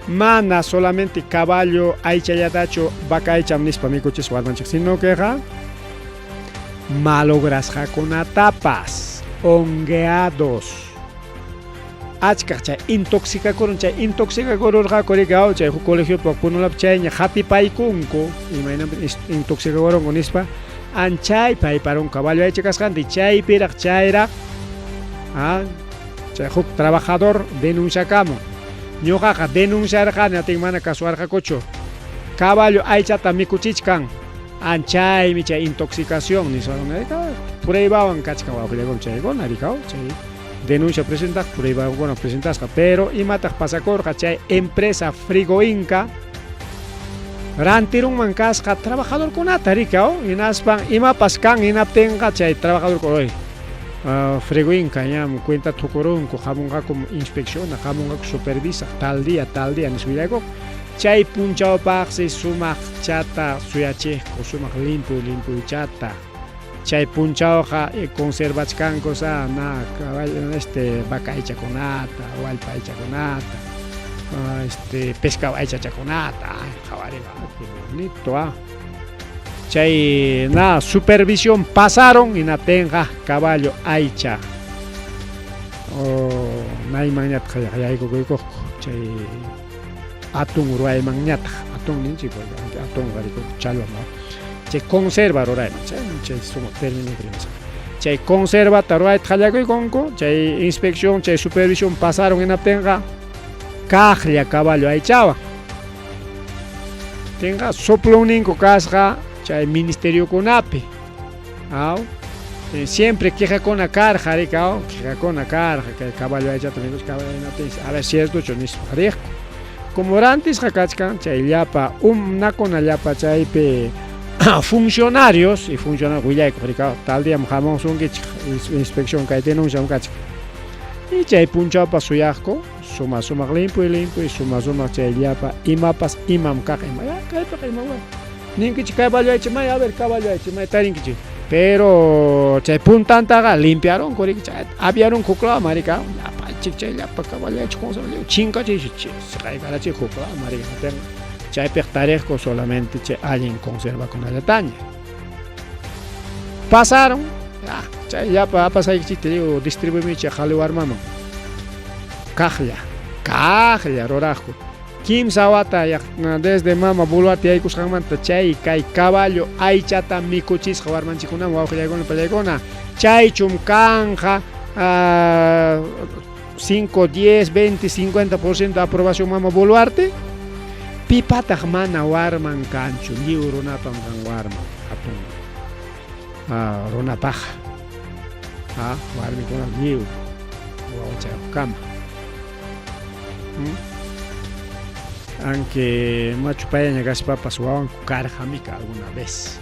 mana solamente caballo aychallatachu vaca aycham nispa mikuchisqa warmanchik sino queqa malograsqakunatapas hongueados. Achkaq chay intoxicakurun, chay intoxicakururqaku riki aw chay huk colegiopi Punulapi chayña qatipaykunku imaynanpi intoxicakurunku nispa anchay payparun caballo aycha kasqanta chaypiraq chayraq ah, chay huk trabajador denunciakamun. Ñuqaqa denunciarqani atin mana kasuwarqakuchu. Caballo aychata mikuchichkan. Anchaymi chay intoxicación nispa pruebawan kachkan wawqillakuna chaykuna rikaw chay denuncia presentaq pruebakuna presentasqa pero imataq pasakurqa chay empresa Frigoinca rantirunman kasqa trabajadorkunata rikaw hinaspan imapas kan hinaptinqa chay trabajadorkuna Frigoinca ñam cuenta tukurunku hamunqaku inspecciona hamunqaku supervisaq tal día tal día nispa willakuq. Chay punchawpaqsi sumaq chata suyachiqku, sumaq limpuy limpuychata. Chay punchawqa conservachkankus a na este vaca aychakunata, wallpa aychakunata, este pescado aychachakunata, qhawarina, qué bonito ah. Chay na supervisión pasaron hinaptinqa caballo aycha oh, naymanñataq yaykukuykuqku chay atún ruwaymanñataq atún ninchik porque atunqa rikuq challwa chay conserva rurayman chay chay sumaq término rimasqa chay conservata ruwayta qallakuykunku chay inspección chay supervisión pasaron hinaptinqa kaqlla caballo aychawan tinqa soplonninku kasqa chay ministeriokunapi aw siempre quejakuna karqa riki aw quejakuna karqa kay caballo aychata mikuspa caballo hinaptinsi a ver ciertochu nispa riqku como rantisqa kachkan chay llapa umnakuna llapa chaypi funcionarios y funcionarios willaykuq riki aw tal diam hamunsunkichik inspección kay denunciam kachkan y chay punchawpas suyaqku suma sumaq limpuy limpuy suma sumaq chay llapa imapas imam kaq ima ya kaypiqa ima Ninkichik caballo aycha may a ver caballo aycha may tarinkichik pero chay puntantaqa limpiarunku riki chay aviarunku huk lawman riki llapanchik chay llapa caballo aycha chinkachiysi siqaykarachik huk lawman riki chaypiq tariqku solamente chay allin conservakunallataña pasaron chay llapa apasqaykichikta lliw distribuimuychik qhali warmaman kaqlla kaqlla ruraqku Kimsa wata desde mama Boluarte yaykusqanmanta chay kay caballo aychata mikuchisqa warmanchikkunaman wawqillaykuna pallaykuna chaychum kanqa 5, 10, 20, 50% aprobación mama Boluarte pipataq mana warman kanchu lliw runapam kan warman hatun runapaq warmikuna lliw wawachayuqkama. Aunque machu payaña kaspapas wawanku karqamika alguna vez.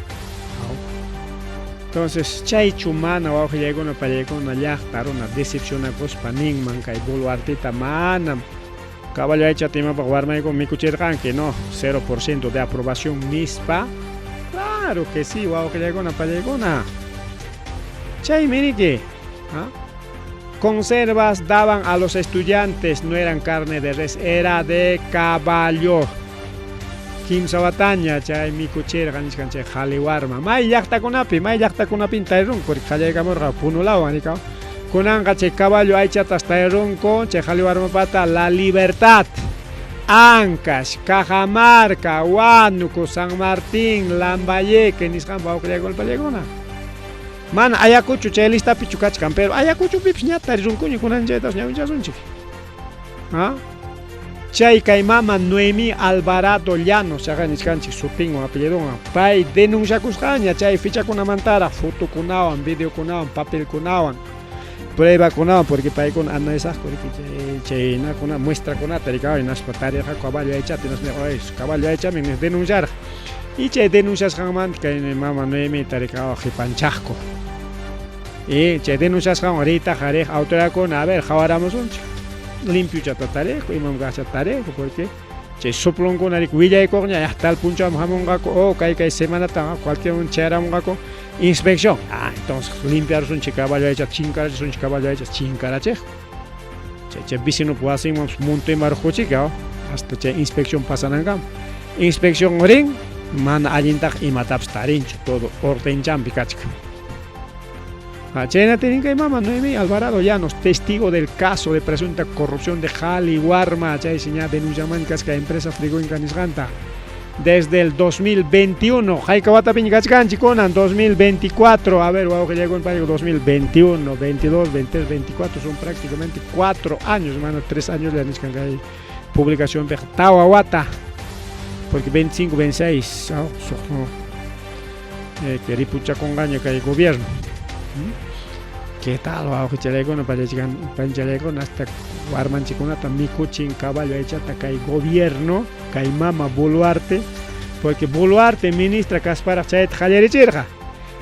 Entonces, chaychu mana wawqillaykuna pallaykuna llaqta runa decepcionakuspa ninman kay Boluarteta manam caballo aychata imapaq warmayku mikuchirqanki, no, 0% de aprobación nispa. Claro que sí, wawqillaykuna pallaykuna. Chaymi riki, ¿ah? Conservas daban a los estudiantes, no eran carne de res, era de caballo. Kimsa wataña chay mikuchirqa nichkan chay qhali warma. May llaqtakunapi, may llaqtakunapin tarirunku, porque qallaykamurqa Punulawan rikaw. Kunanqa chay caballo aychatas tarirunku, chay qhali warmapata La Libertad, Ancash, Cajamarca, Huánuco, San Martín, Lambayeque nisqanpa wawqillaykuna pallaykuna. Mana Ayacucho chay listapichu kachkan, pero Ayacuchopipas ña tarirunkuña kunan chaytas ñawinchasunchik. ¿Ah? Chay kay mama Noemí Alvarado Llanos, chaqa nichkanchik sutinwan apellidonwan, pay denunciakusqaña chay fichakunamantaraq fotokunawan, videokunawan, papelkunawan, pruebakunawan, porque paykuna analizaqku riki chay chaynakuna muestrakunata rikawan hinaspa tarirqaku caballo aychata hinaspa ay caballo aychami nispa denunciarqa. Y chay denunciasqanmanta kay mama Noemita rikawa qipanchaqku. Y chay denunciasqanwan riytaqa riq autoridadkuna a ver qhawaramusunchik. Limpiochata tariqku, imam kaqchata tariqku, porque chay soplonkuna rik willaykuqña ya tal punchawmi hamunqaku o kay kay semanata cualquier momento chayaramunqaku inspección. Ah, entonces limpiarusunchik caballo aychata, chinkarachisunchik caballo aychata, chinkarachiqku. Chay chay vecinopa wasinmanpas montoyman ruquchik hasta chay inspección pasanankama. Inspección rin mana allintaq imatapas tarinchu, todo ordenchanpi kachkan. Chaynatin kay mama Noemí Alvarado Llanos, testigo del caso de presunta corrupción de Jali Warma, chaysi ña denunciaman kasqa empresa Frigoinca nisqanta. Desde el 2021, hayka watapiña kachkanchik kunan 2024, a ver, wawqillaykuna payku 2021, 22, 23, 24, son prácticamente 4 años, mana 3 años la nichkan kay publicacionpiqa tawa wata, porque 25, 26, que ripuchakunqaña kay gobierno. ¿Qué tal wawqichalaykuna panchalaykuna hasta warmanchikunata mikuchin caballo aychata kay gobierno, kay mama Boluarte, porque Boluarte ministra kasparaq chayta qallarichirqa.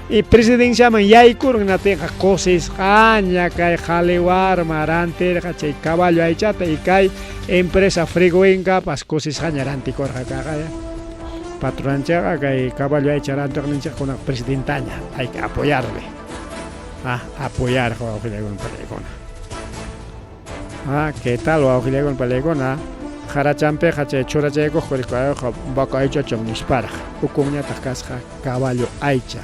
Y presidenciaman yaykurqa natinqa kusisqaña kay qhali warma rantirqa chay caballo aychata y kay empresa Frigoincapas kusisqaña rantikurqa kaqaya. Patronanchikqa kay caballo aycha rantiqninchik kunan presidentaña, hay que apoyarle. Ah, apoyar wawqillaykuna palaykuna. Ah, ¿qué tal wawqillaykuna palaykuna? Qarachanpiqa chay churachaykuqku rikuyqa vaca aychacham nisparaq, ukunñataq kasqa caballo aycha.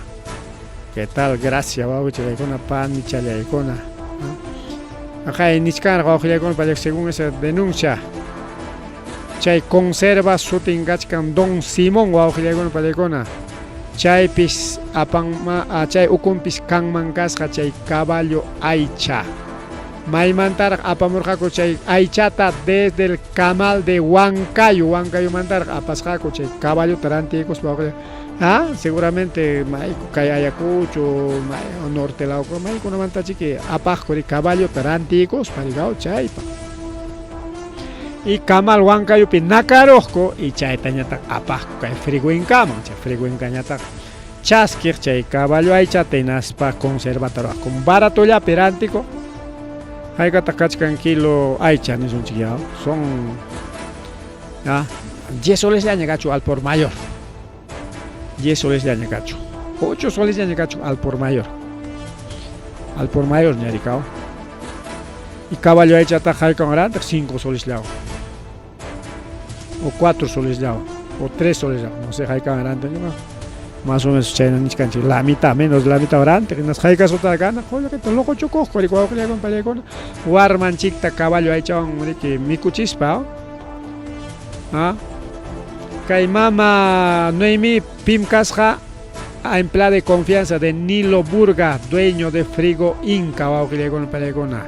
¿Qué tal? Gracias wawqichallaykuna, panichallaykuna. Aqay nichkanraq wawqillaykuna palaykuna según esa denuncia. Chay conserva sutin kachkan Don Simón wawqillaykuna palaykuna. Chaypis apanma chay ukunpis kanman kasqa chay caballo aycha. Maymantaraq apamurqaku chay aychata desde el Camal de Huancayo, Huancayumantaraq apasqaku chay caballota rantiykuspa wawqilla. Ah, seguramente mayku kay Ayacucho, may norte law maykunamantachiki apaqku ri caballota rantiykuspa rigaw chaypa. Y Camal Huancayupi nakaruqku y chaytañataq apaqku kay Friguincaman, chay Friguincañataq chaskiq chay caballo aychata hinaspa conservata ruwaqku baratollapi rantiko. Haykataq kachkan kilo aycha nisunchik ya, son ya 10 solesllaña kachu al por mayor. 10 solesllaña kachu. 8 solesllaña kachu al por mayor. Al por mayor ñarikao. Y caballo aychata haykan rantiq 5 solesllawan. O 4 solesllawan. O 3 solesllawan. No sé haykan rantiq. Más o menos chayna nichkanchik la mitad, menos de la mitad rantiq. Hinaspa haykasutaq kana qullqita loqochukuqku riki wawqillaykuna pallaykuna warmanchikta caballo aychawan riki mikuchispa. Ah. Kay mama Noemí pim kasqa empleada de confianza de Nilo Burga, dueño de Frigo Inca, wawqillaykuna pallaykuna.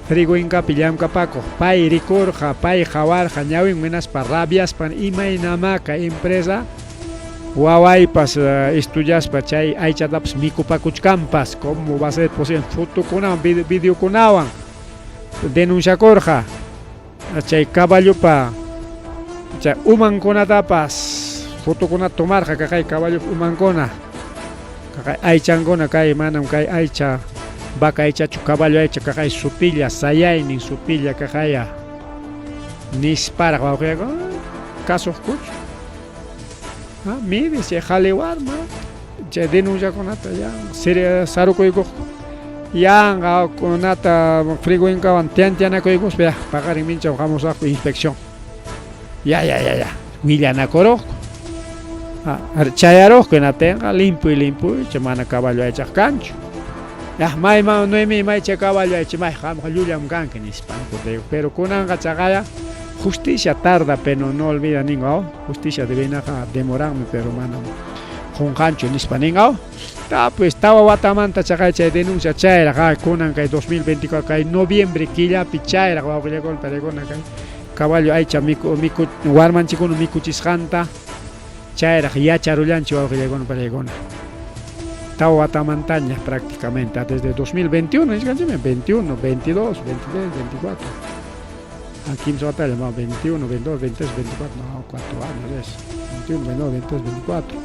Frigo Incapi llamkapakuq, pay rikurqa, pay qawarqa, ñawin hinaspa rabiaspan imaynamá kay empresa wawaypas estudiaspa chay aychatapas mikupakuchkanpas, ¿cómo va a ser posible? Fotokunawan, videokunawan denunciakurqa. Chay caballopa chay umankunatapas fotokunata tomarqa kaqay caballopa umankuna, kaqay aychankuna kay manam kay aycha vaca aychachu caballo aycha kaqay sutilla sayaynin sutilla kaqaya nisparaq wawqiyaku kasuqkuchu. Ah, mire chay qhali warma chay denunciakunata ya sarukuykuqku yanqa kunata Frigoincawan tiantianakuykuspa ya paqarin minchaw hamusaqku inspección ya ya ya ya willanakuruqku. Ah, chayaruqku hinatinqa limpuy limpuy chay mana caballo aychaq kanchu. Ya mayman Noemí may chay caballo aycha may qamqa llullam kanki nispanku pero kunanqa chaqaya justicia tarda pero no olvida ningo, justicia divinaqa demoranmi pero manam qunqanchu nispa ningo. Ta pues tawa watamanta chaqay chay denuncia chayraq kunan kay 2024 kay noviembre killapi chayraq wawqillaykuna pallaykuna kay caballo aycha miku miku warmanchikkuna mikuchisqanta chayraq yacharullanchik wawqillaykuna pallaykuna. Tawa watamantaña prácticamente desde 2021 nichkanchikmi 21, 22, 23, 24. Ah, kimsa watalla, 21, 22, 23, 24, no, 4 años es. 21, 22, 23, 24.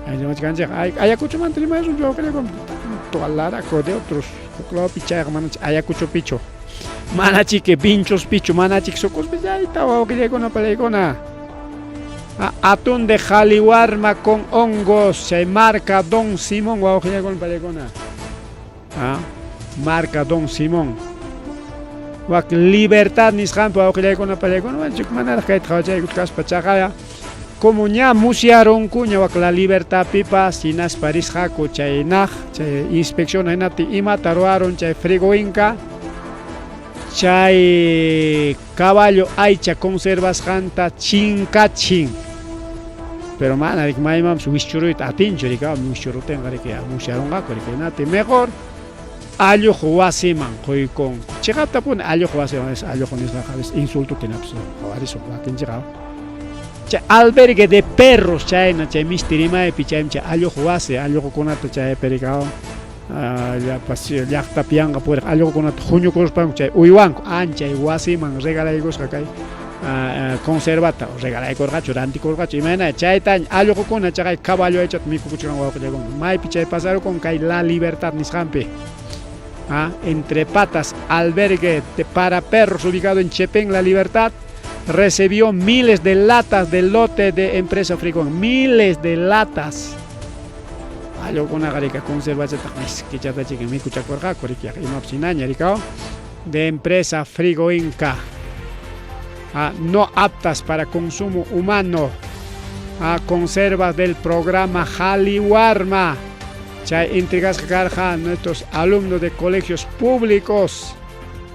Ay, rimachkanchik, ay, Ayacuchomanta rimasun wawqillaykuna tanto alaraco de otros huklawpi chayqa manach Ayacuchopichu. Manachiki Vinchospichu, manachiki Sucospi chayta wawqillaykuna palaykuna. Atún de Jaliwarma con hongos, chay marca Don Simón wawqillaykuna palaykuna. Ah, marca Don Simón. Wak libertad nisqanpi wawqillaykuna palaykuna, manchik manaraq kayta qhawachaykuchkaspa chaqaya. Como ña musyarunkuña wak La Libertadpipas hinaspa risqaku chay naq chay inspección hinaptin imata ruwarun chay Frigoinca chay caballo aycha conservasqanta chinkachin. Pero mana riki maymanpas wischuruyta atinchu riki wischuruptinqa riki musyarunqaku riki hinaptin mejor alluq wasiman quykunku. Chiqaptapuni alluq wasiman alluq nisqaqa a veces insultota hinapas qhawarisun wakinchikqa. Chay albergue de perros chayna chay misti rimaypi chaymi chay alluq wasi alluqukunata chaypi rikawan llapas llaqtapi yanqa puriq alluqukunata huñukuruspanku chay uywanku anchay wasiman regalaykusqa kay conservata regalaykurqachu rantikurqachu imayna chayta alluqukuna chaqay caballo aychata mikukuchkan wawqillakuna maypi chay pasarukun kay La Libertad nisqanpi Entre Patas albergue de para perros ubicado en Chepén La Libertad recibió miles de latas del lote de empresa Frigón miles de latas allqukunaqa rika conservachataq miskichatachika mikuchakurqaku riki imapas hinaña rikaw de empresa Frigo Inca no aptas para consumo humano conservas del programa Jaliwarma chay entregasqa karqa a nuestros alumnos de colegios públicos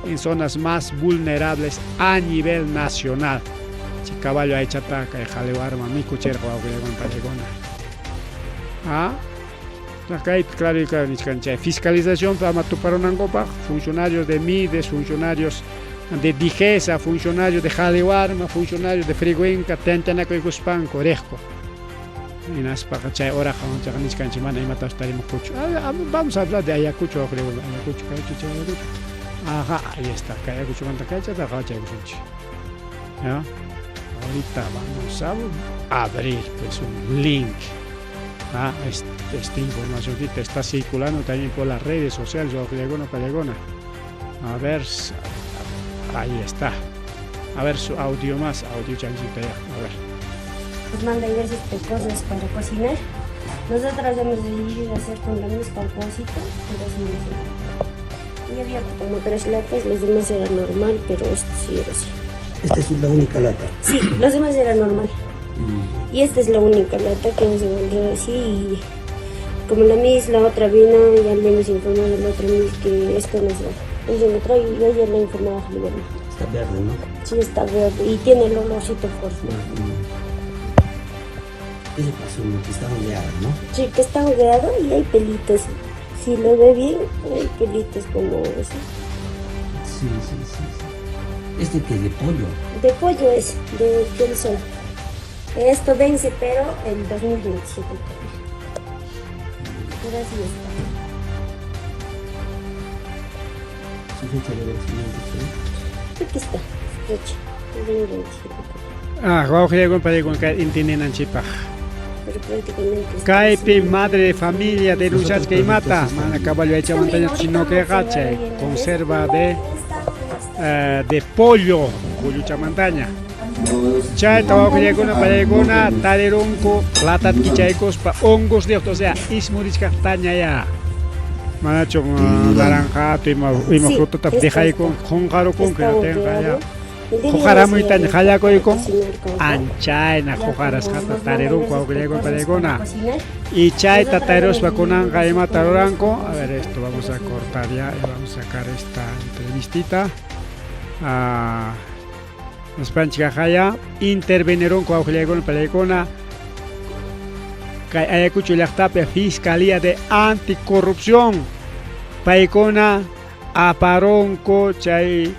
en zonas más vulnerables a nivel nacional. Chay caballo aychata kay Jaliwarma mikuchirqa wawqillaykuna pachaykuna. Kaypi claro y claro nichkan chay fiscalización ama tuparunankupaq funcionarios de MIDES, funcionarios de DIGESA, funcionarios de Jaliwarma, funcionarios de Frigoinca tantanakuykuspanku riqku. Hinaspaqa chay horaqa chaqa nichkanchik mana imatapas tarimuqkuchu. Vamos a hablar de Ayacucho, Ayacucho, kaychu chay Ayacucho. Ajá, ahí está, kay Ayacuchomanta kaychata qhawachaykusunchik. ¿Ya? Ahorita vamos a abrir pues un link. Esta información que está circulando también por las redes sociales, wawqillaykuna pachaykuna. A ver, ahí está. A ver su audio más, audio chanchita ya, a ver. Nos manda a veces cosas para cocinar. Nosotras hemos decidido hacer con la misma cosita, pero sí no sé. Y había como 3 latas, los demás era normal, pero este sí era así. Esta es la única lata. Sí, los demás era normal. Y esta es la única lata que hemos encontrado así. Y como la Miss, la otra vino, ya le hemos informado a la otra Miss que esto no se va. Hemos encontrado y yo ya le he informado a Javier. Está verde, ¿no? Sí, está verde y tiene el olorcito fuerte. ¿Qué le pasó? Que está hongueado, ¿no? Sí, que está hongueado y hay pelitos. Si lo ve bien, hay pelitos como eso. Sí, sí, sí, sí. ¿Este que es de pollo? De pollo es, de del sol. Esto vence, pero el 2027 todavía. Pero así está. ¿Su fecha de vencimiento, sí? Aquí está, fecha, 2027. Wawqillaykuna pachaykuna kay intinenanchikpaq. Pero prácticamente está Kaypi así. madre de familia denunciachka imata, mana caballo aychamantaña sino que chay conserva de pollo, polluchamantaña. Chayta wawqillaykuna pachaykuna tarirunku latat kichaykuspa hongos de, o sea, ismurichkaqtaña ya. Manachu naranjata ima ima Sí, frutata esta dejaykun está. qunqarukunku Está hinaptinqa ya. hongueado. Huqaramuytaña qallakuyku anchayna huqarasqata tarirunku wawqillaykuna pachaykuna. Y chayta tariruspa kunanqa imata ruranku. A ver, esto vamos a cortar ya y vamos a sacar esta entrevistita. Nispanchik ya intervenirunku wawqillaykuna pachaykuna. Kay Ayacucho llaqtapi Fiscalía de Anticorrupción. Paykuna aparunku chay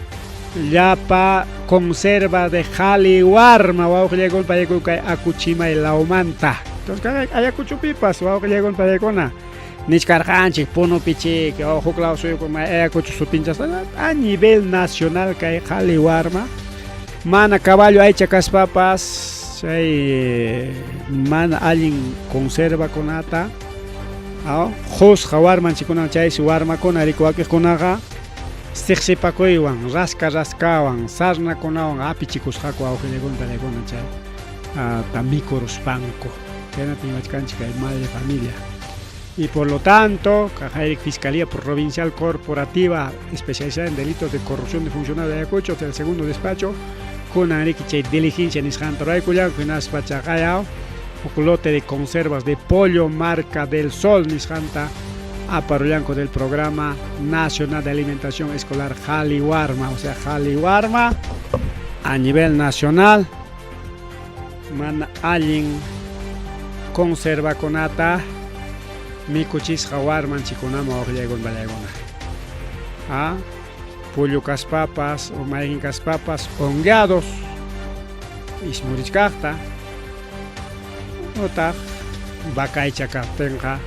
llapa conserva de Jaliwarma wawqillaykuna pachaykuna kay Akuchimay lawmanta. Entonces kay Ayacuchopipas wawqillaykuna pachaykuna nichkarqanchik Punupichik o huk law suyukuna Ayacucho sutinchasqa a nivel nacional kay Jaliwarma mana caballo aycha kaspapas chay mana allin conservakunata qusqa warmanchikuna chaysi warmakuna rikuwakiqkunaqa siqsipakuywan rasca rascawan sarnakunawan apichikusqaku wawqillaykuna pachaykuna chay ta mikuruspanku. Chaynata rimachkanchik kay madre de familia. Y por lo tanto, Fiscalía Provincial Corporativa especializada en delitos de corrupción de funcionarios de Ayacucho, del segundo despacho, Kunan riki chay diligencia nisqanta ruraykullanku hinaspa chaqayaw huk lote de conservas de pollo marca del sol nisqanta aparullanku del programa nacional de alimentación escolar Qhali Warma, o sea Qhali Warma a nivel nacional mana allin conservakunata mikuchisqa warmanchikkunaman waqllaykuna ballaykuna. Ah, Pullu kaspapas o mayqin kaspapas hongueados ismurichkaqta utaq vaca aycha kaptinqa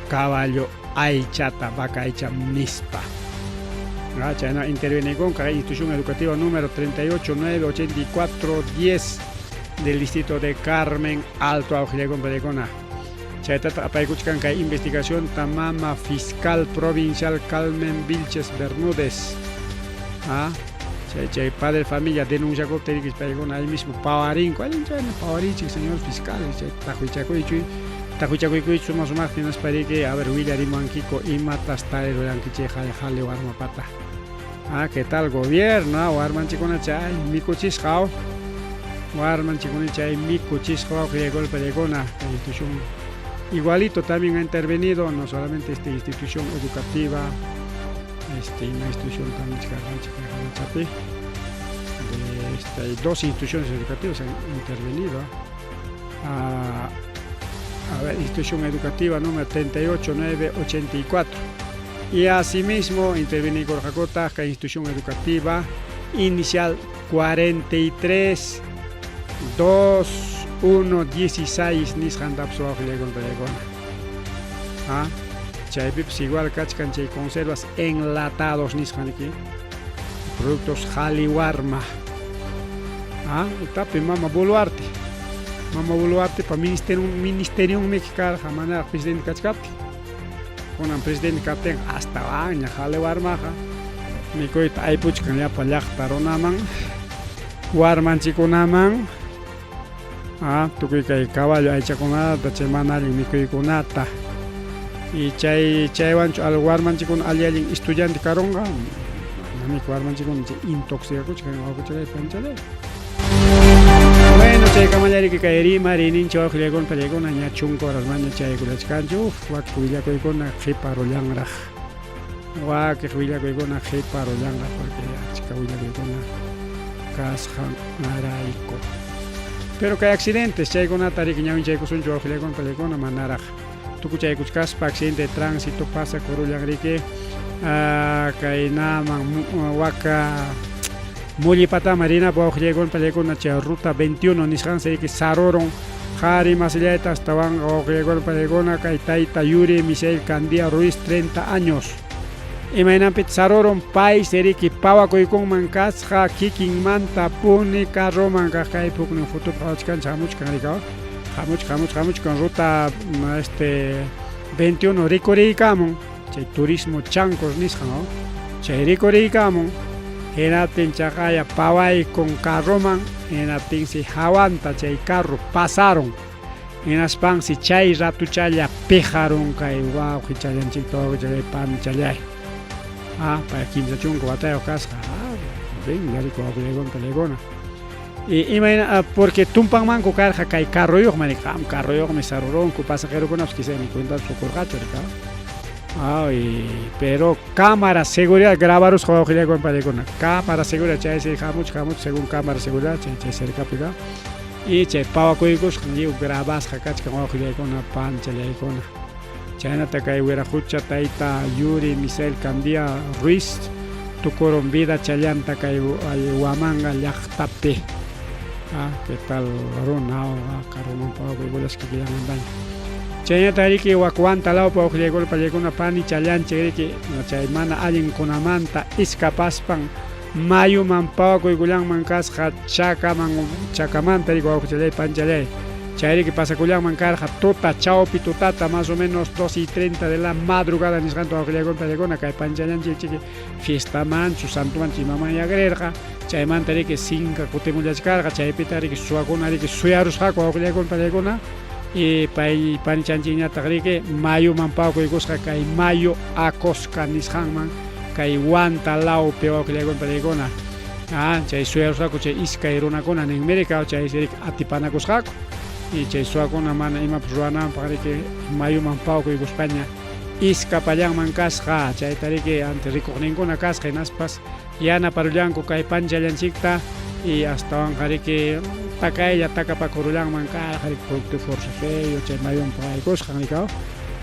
caballo aychata vaca aycha nispa. Chayna intervenikunqa institución educativa número 38 9 84 10 del distrito de Carmen Alto Auqllaykuna paykuna. Chaytataq apaykuchkan kay investigacionta mama fiscal provincial Carmen Vilches Bermúdez. Ah, chay chay padre familia denunciakuptin riki paykuna ahí mismo pawarinku. Allin chayna pawarichik señor fiscal chay taqwichakuychuy taqwichakuykuychu suma sumaq hinaspa riki a ver willarimuwankiku imatas tariruyankichik hay jali warmapata. Ah, ¿qué tal gobierno? Ah, warmanchikuna chay mikuchisqa warmanchikuna chay mikuchisqa wawqillaykunapallakuna institución igualito también ha intervenido no solamente esta institución educativa este una institución también de este, dos instituciones educativas han intervenido ah, a ver, institución educativa número 38984 y asimismo interviene Gorjacota, institución educativa inicial 43 2 1 16 nisqantapas wawqillaykunapallakuna. Ah, chaypipas igual kachkan chay conservas enlatados nisqan riki productos Jaliwarma. Ah, etapi mama Boluarte. Mama Boluarte pa ministerio ministerionmi karqa manaraq presidente kachkaptin. Kunan presidente kaptin astawanña Jaliwarmaqa mikuyta aypuchkan llapa llaqta runaman warmanchikkunaman ah, tukuy kay caballo aychakunata chay mana allin mikuykunata y chay chaywanchu al warmanchikkuna alli allin estudiante karunqa manamiki warmanchikkuna chay intoxicakuchkan wawqichalay panichalay. Bueno, chay kamallariki kay rimariyninchik wawqillaykuna pallaykuna ña chunka horasmanña chaykullachkanchik uf wakin willakuykuna qhiparullanraq wakiq willakuykuna qhiparullanraq porque achka willakuykuna kasqanrayku. Pero kay accidentes chaykunata riki ñawinchaykusunchik wawqillaykuna pallaykuna manaraq tukuchaykuchkaspa accidente de tránsito pasa kurullan riki kaynaman waka Mullipatama rinapaq wawqillaykuna pallaykuna chay ruta 21 nisqansi riki sarurun qhari masillayta astawanqa wawqillaykuna pallaykuna kay tayta Yuri Misael Candía Ruiz 30 años imaynanpitaq sarurun paysi riki pawakuykunman kasqa kikinmanta puni carroman kaq kay huknin fotopi qhawachkanchik hamuchkan riki hamuchkan hamuchkan hamuchkan ruta este 21 rikuriykamun chay turismo Chancos nisqan chay rikuriykamun hinaptin chaqaya pawaykun carroman hinaptinsi hawanta chay carro pasarun hinaspansi chay ratuchalla pijarun kay wawqichallanchikta wawqichalay panichalay ah pay 30 watayuq kasqa ah ven yariko wawqillaykuna pallaykuna y imayna porque tumpanmanku karqa kay carroyuqmi riki qam carroyuqmi sarurunku pasajerokunapas quizá ni cuentata qukurqachu riki ay pero cámara seguridad grabarusqa wawqillaykuna pallaykuna cámara seguridad chaysi hamuchka hamuchka según cámara seguridad chay chay cercapi y chay pawakuykusqan lliw grabasqa kachkan wawqillaykuna panchallaykuna chaynata kay wiraqucha tayta Yuri Misael Candía Ruiz tukurun vida challanta kay Huamanga llaqtapi ah qué tal runa carroman pawakuykullasqa kikillanmantaña chaynata riki wak Huanta lawpi wawqillaykuna pallaykuna pani challanchik riki chay mana allinkunamanta iskapaspan mayuman pawakuykullanman kasqa chakaman chakamanta riki wawqichallay panchallay chayriki pasakullanman karqa tuta chawpi tutata más o menos 2:30 de la madrugada nisqanta wawqillaykuna pallaykuna kay panchallanchik chiki fiestamanchu santomanchu imaman yaqrirqa chaymanta riki sinka kutimullachkarqa chaypita riki suwakuna riki suyarusqaku wawqillaykuna pallaykuna y pay panichanchikñataq riki mayuman pawakuykusqa kay mayu Acosca nisqanman kay Huanta lawpi wawqillaykuna pallaykuna Chay suyarusqaku chay iskay runakuna ninmi riki, chay riki atipanakusqaku. Y chay suwakuna mana imapas ruwananpaq riki mayuman pawkuykuspaña iskapallanman kasqa. Chayta riki antes rikuqninkuna kasqa hinaspas yanaparullanku kay panchallanchikta y astawanqa riki takaylla takapakurullanman karqa riki producto forcejeo chay mayuman pawaykusqan riki,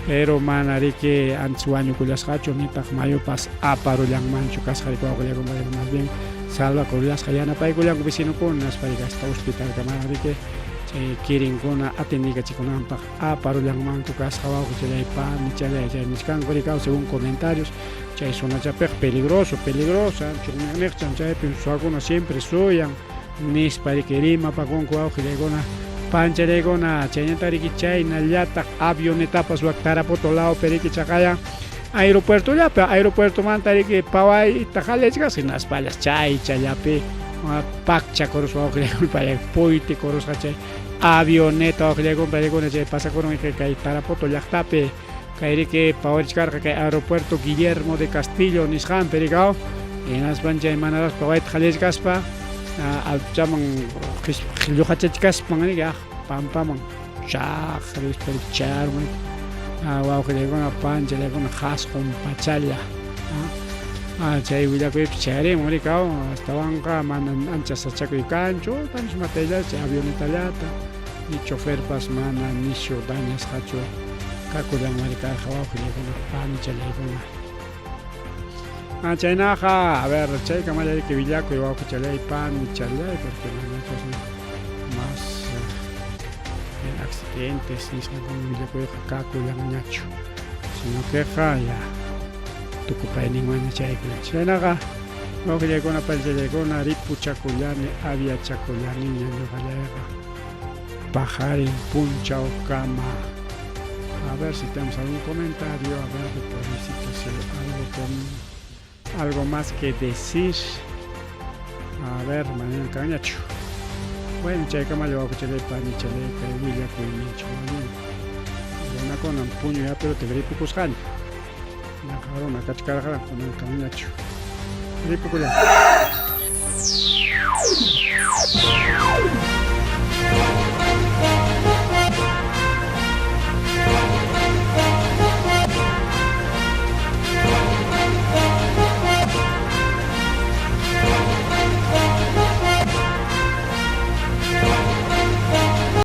pero mana riki antes wañukullasqachu nitaq mayupas aparullanmanchu kasqa riki wawqillakuna, más bien salvakurullasqa yanapaykullanku vecinokuna hinaspa riki hasta hospitalkamaraq riki chay kirinkuna atendiykachikunanpaq aparullanmanku kasqa wawqichalay panichalay chay nichkanku riki, según comentarios chay zonachapiqa peligroso, peligroso chunniqniqchan chaypim suwakuna siempre suyan nispa riki rimapakunku wawqillaykuna panchalaykuna. Chaynata riki chaynallataq avionetapas wak Tarapoto lawpi riki chaqaya aeropuertollapi, aeropuertomanta riki pawayta qallachkasqa hinaspallas chaychallapi pakchakurusqa wawqillaykuna puytikurusqa chay avioneta wawqillaykuna paykuna chay pasakurun kay Tarapoto llaqtapi. Kay riki pawarichkarqa kay aeropuerto Guillermo de Castillo nisqanpi riki, hinaspan chay manaraq pawayta qallachkaspa altochaman lluqachachkaspan riki pampaman chaq rispa chayarun wawqillaykuna panchallaykuna qasqun pachalla. Chay willakuypi chayarimun riki, astawanqa mana ancha sachakuy kanchu tanchus matayllata chay avionetallata ni choferpas mana nishu dañasqachu kakullanmari karqa wawqillaykuna panichallaykuna. Chaynaqa, a ver, chaykamalla riki willakuy wawqichalay panichalay, porque mana chasna más en accidentes nisqankuna willakuyqa kakullanñachu, sino queqa ya tukupayninmanña chaykulanchik. Chaynaqa wawqillaykuna panichallaykuna ripuchakullani aviachakullaniña ñuqallayqa paqarin punchawkama. A ver si tenemos algún comentario, a ver de por ahí si algo con algo más que decir. A ver, mañana kanñachu. Bueno, chaykamalla wawqichalay panichalay kay willakuyninchik runakunam puñuy hapiruta ripukusqaña. Ñaqa runa kachkarqa kunan kanñachu. Ripukullani.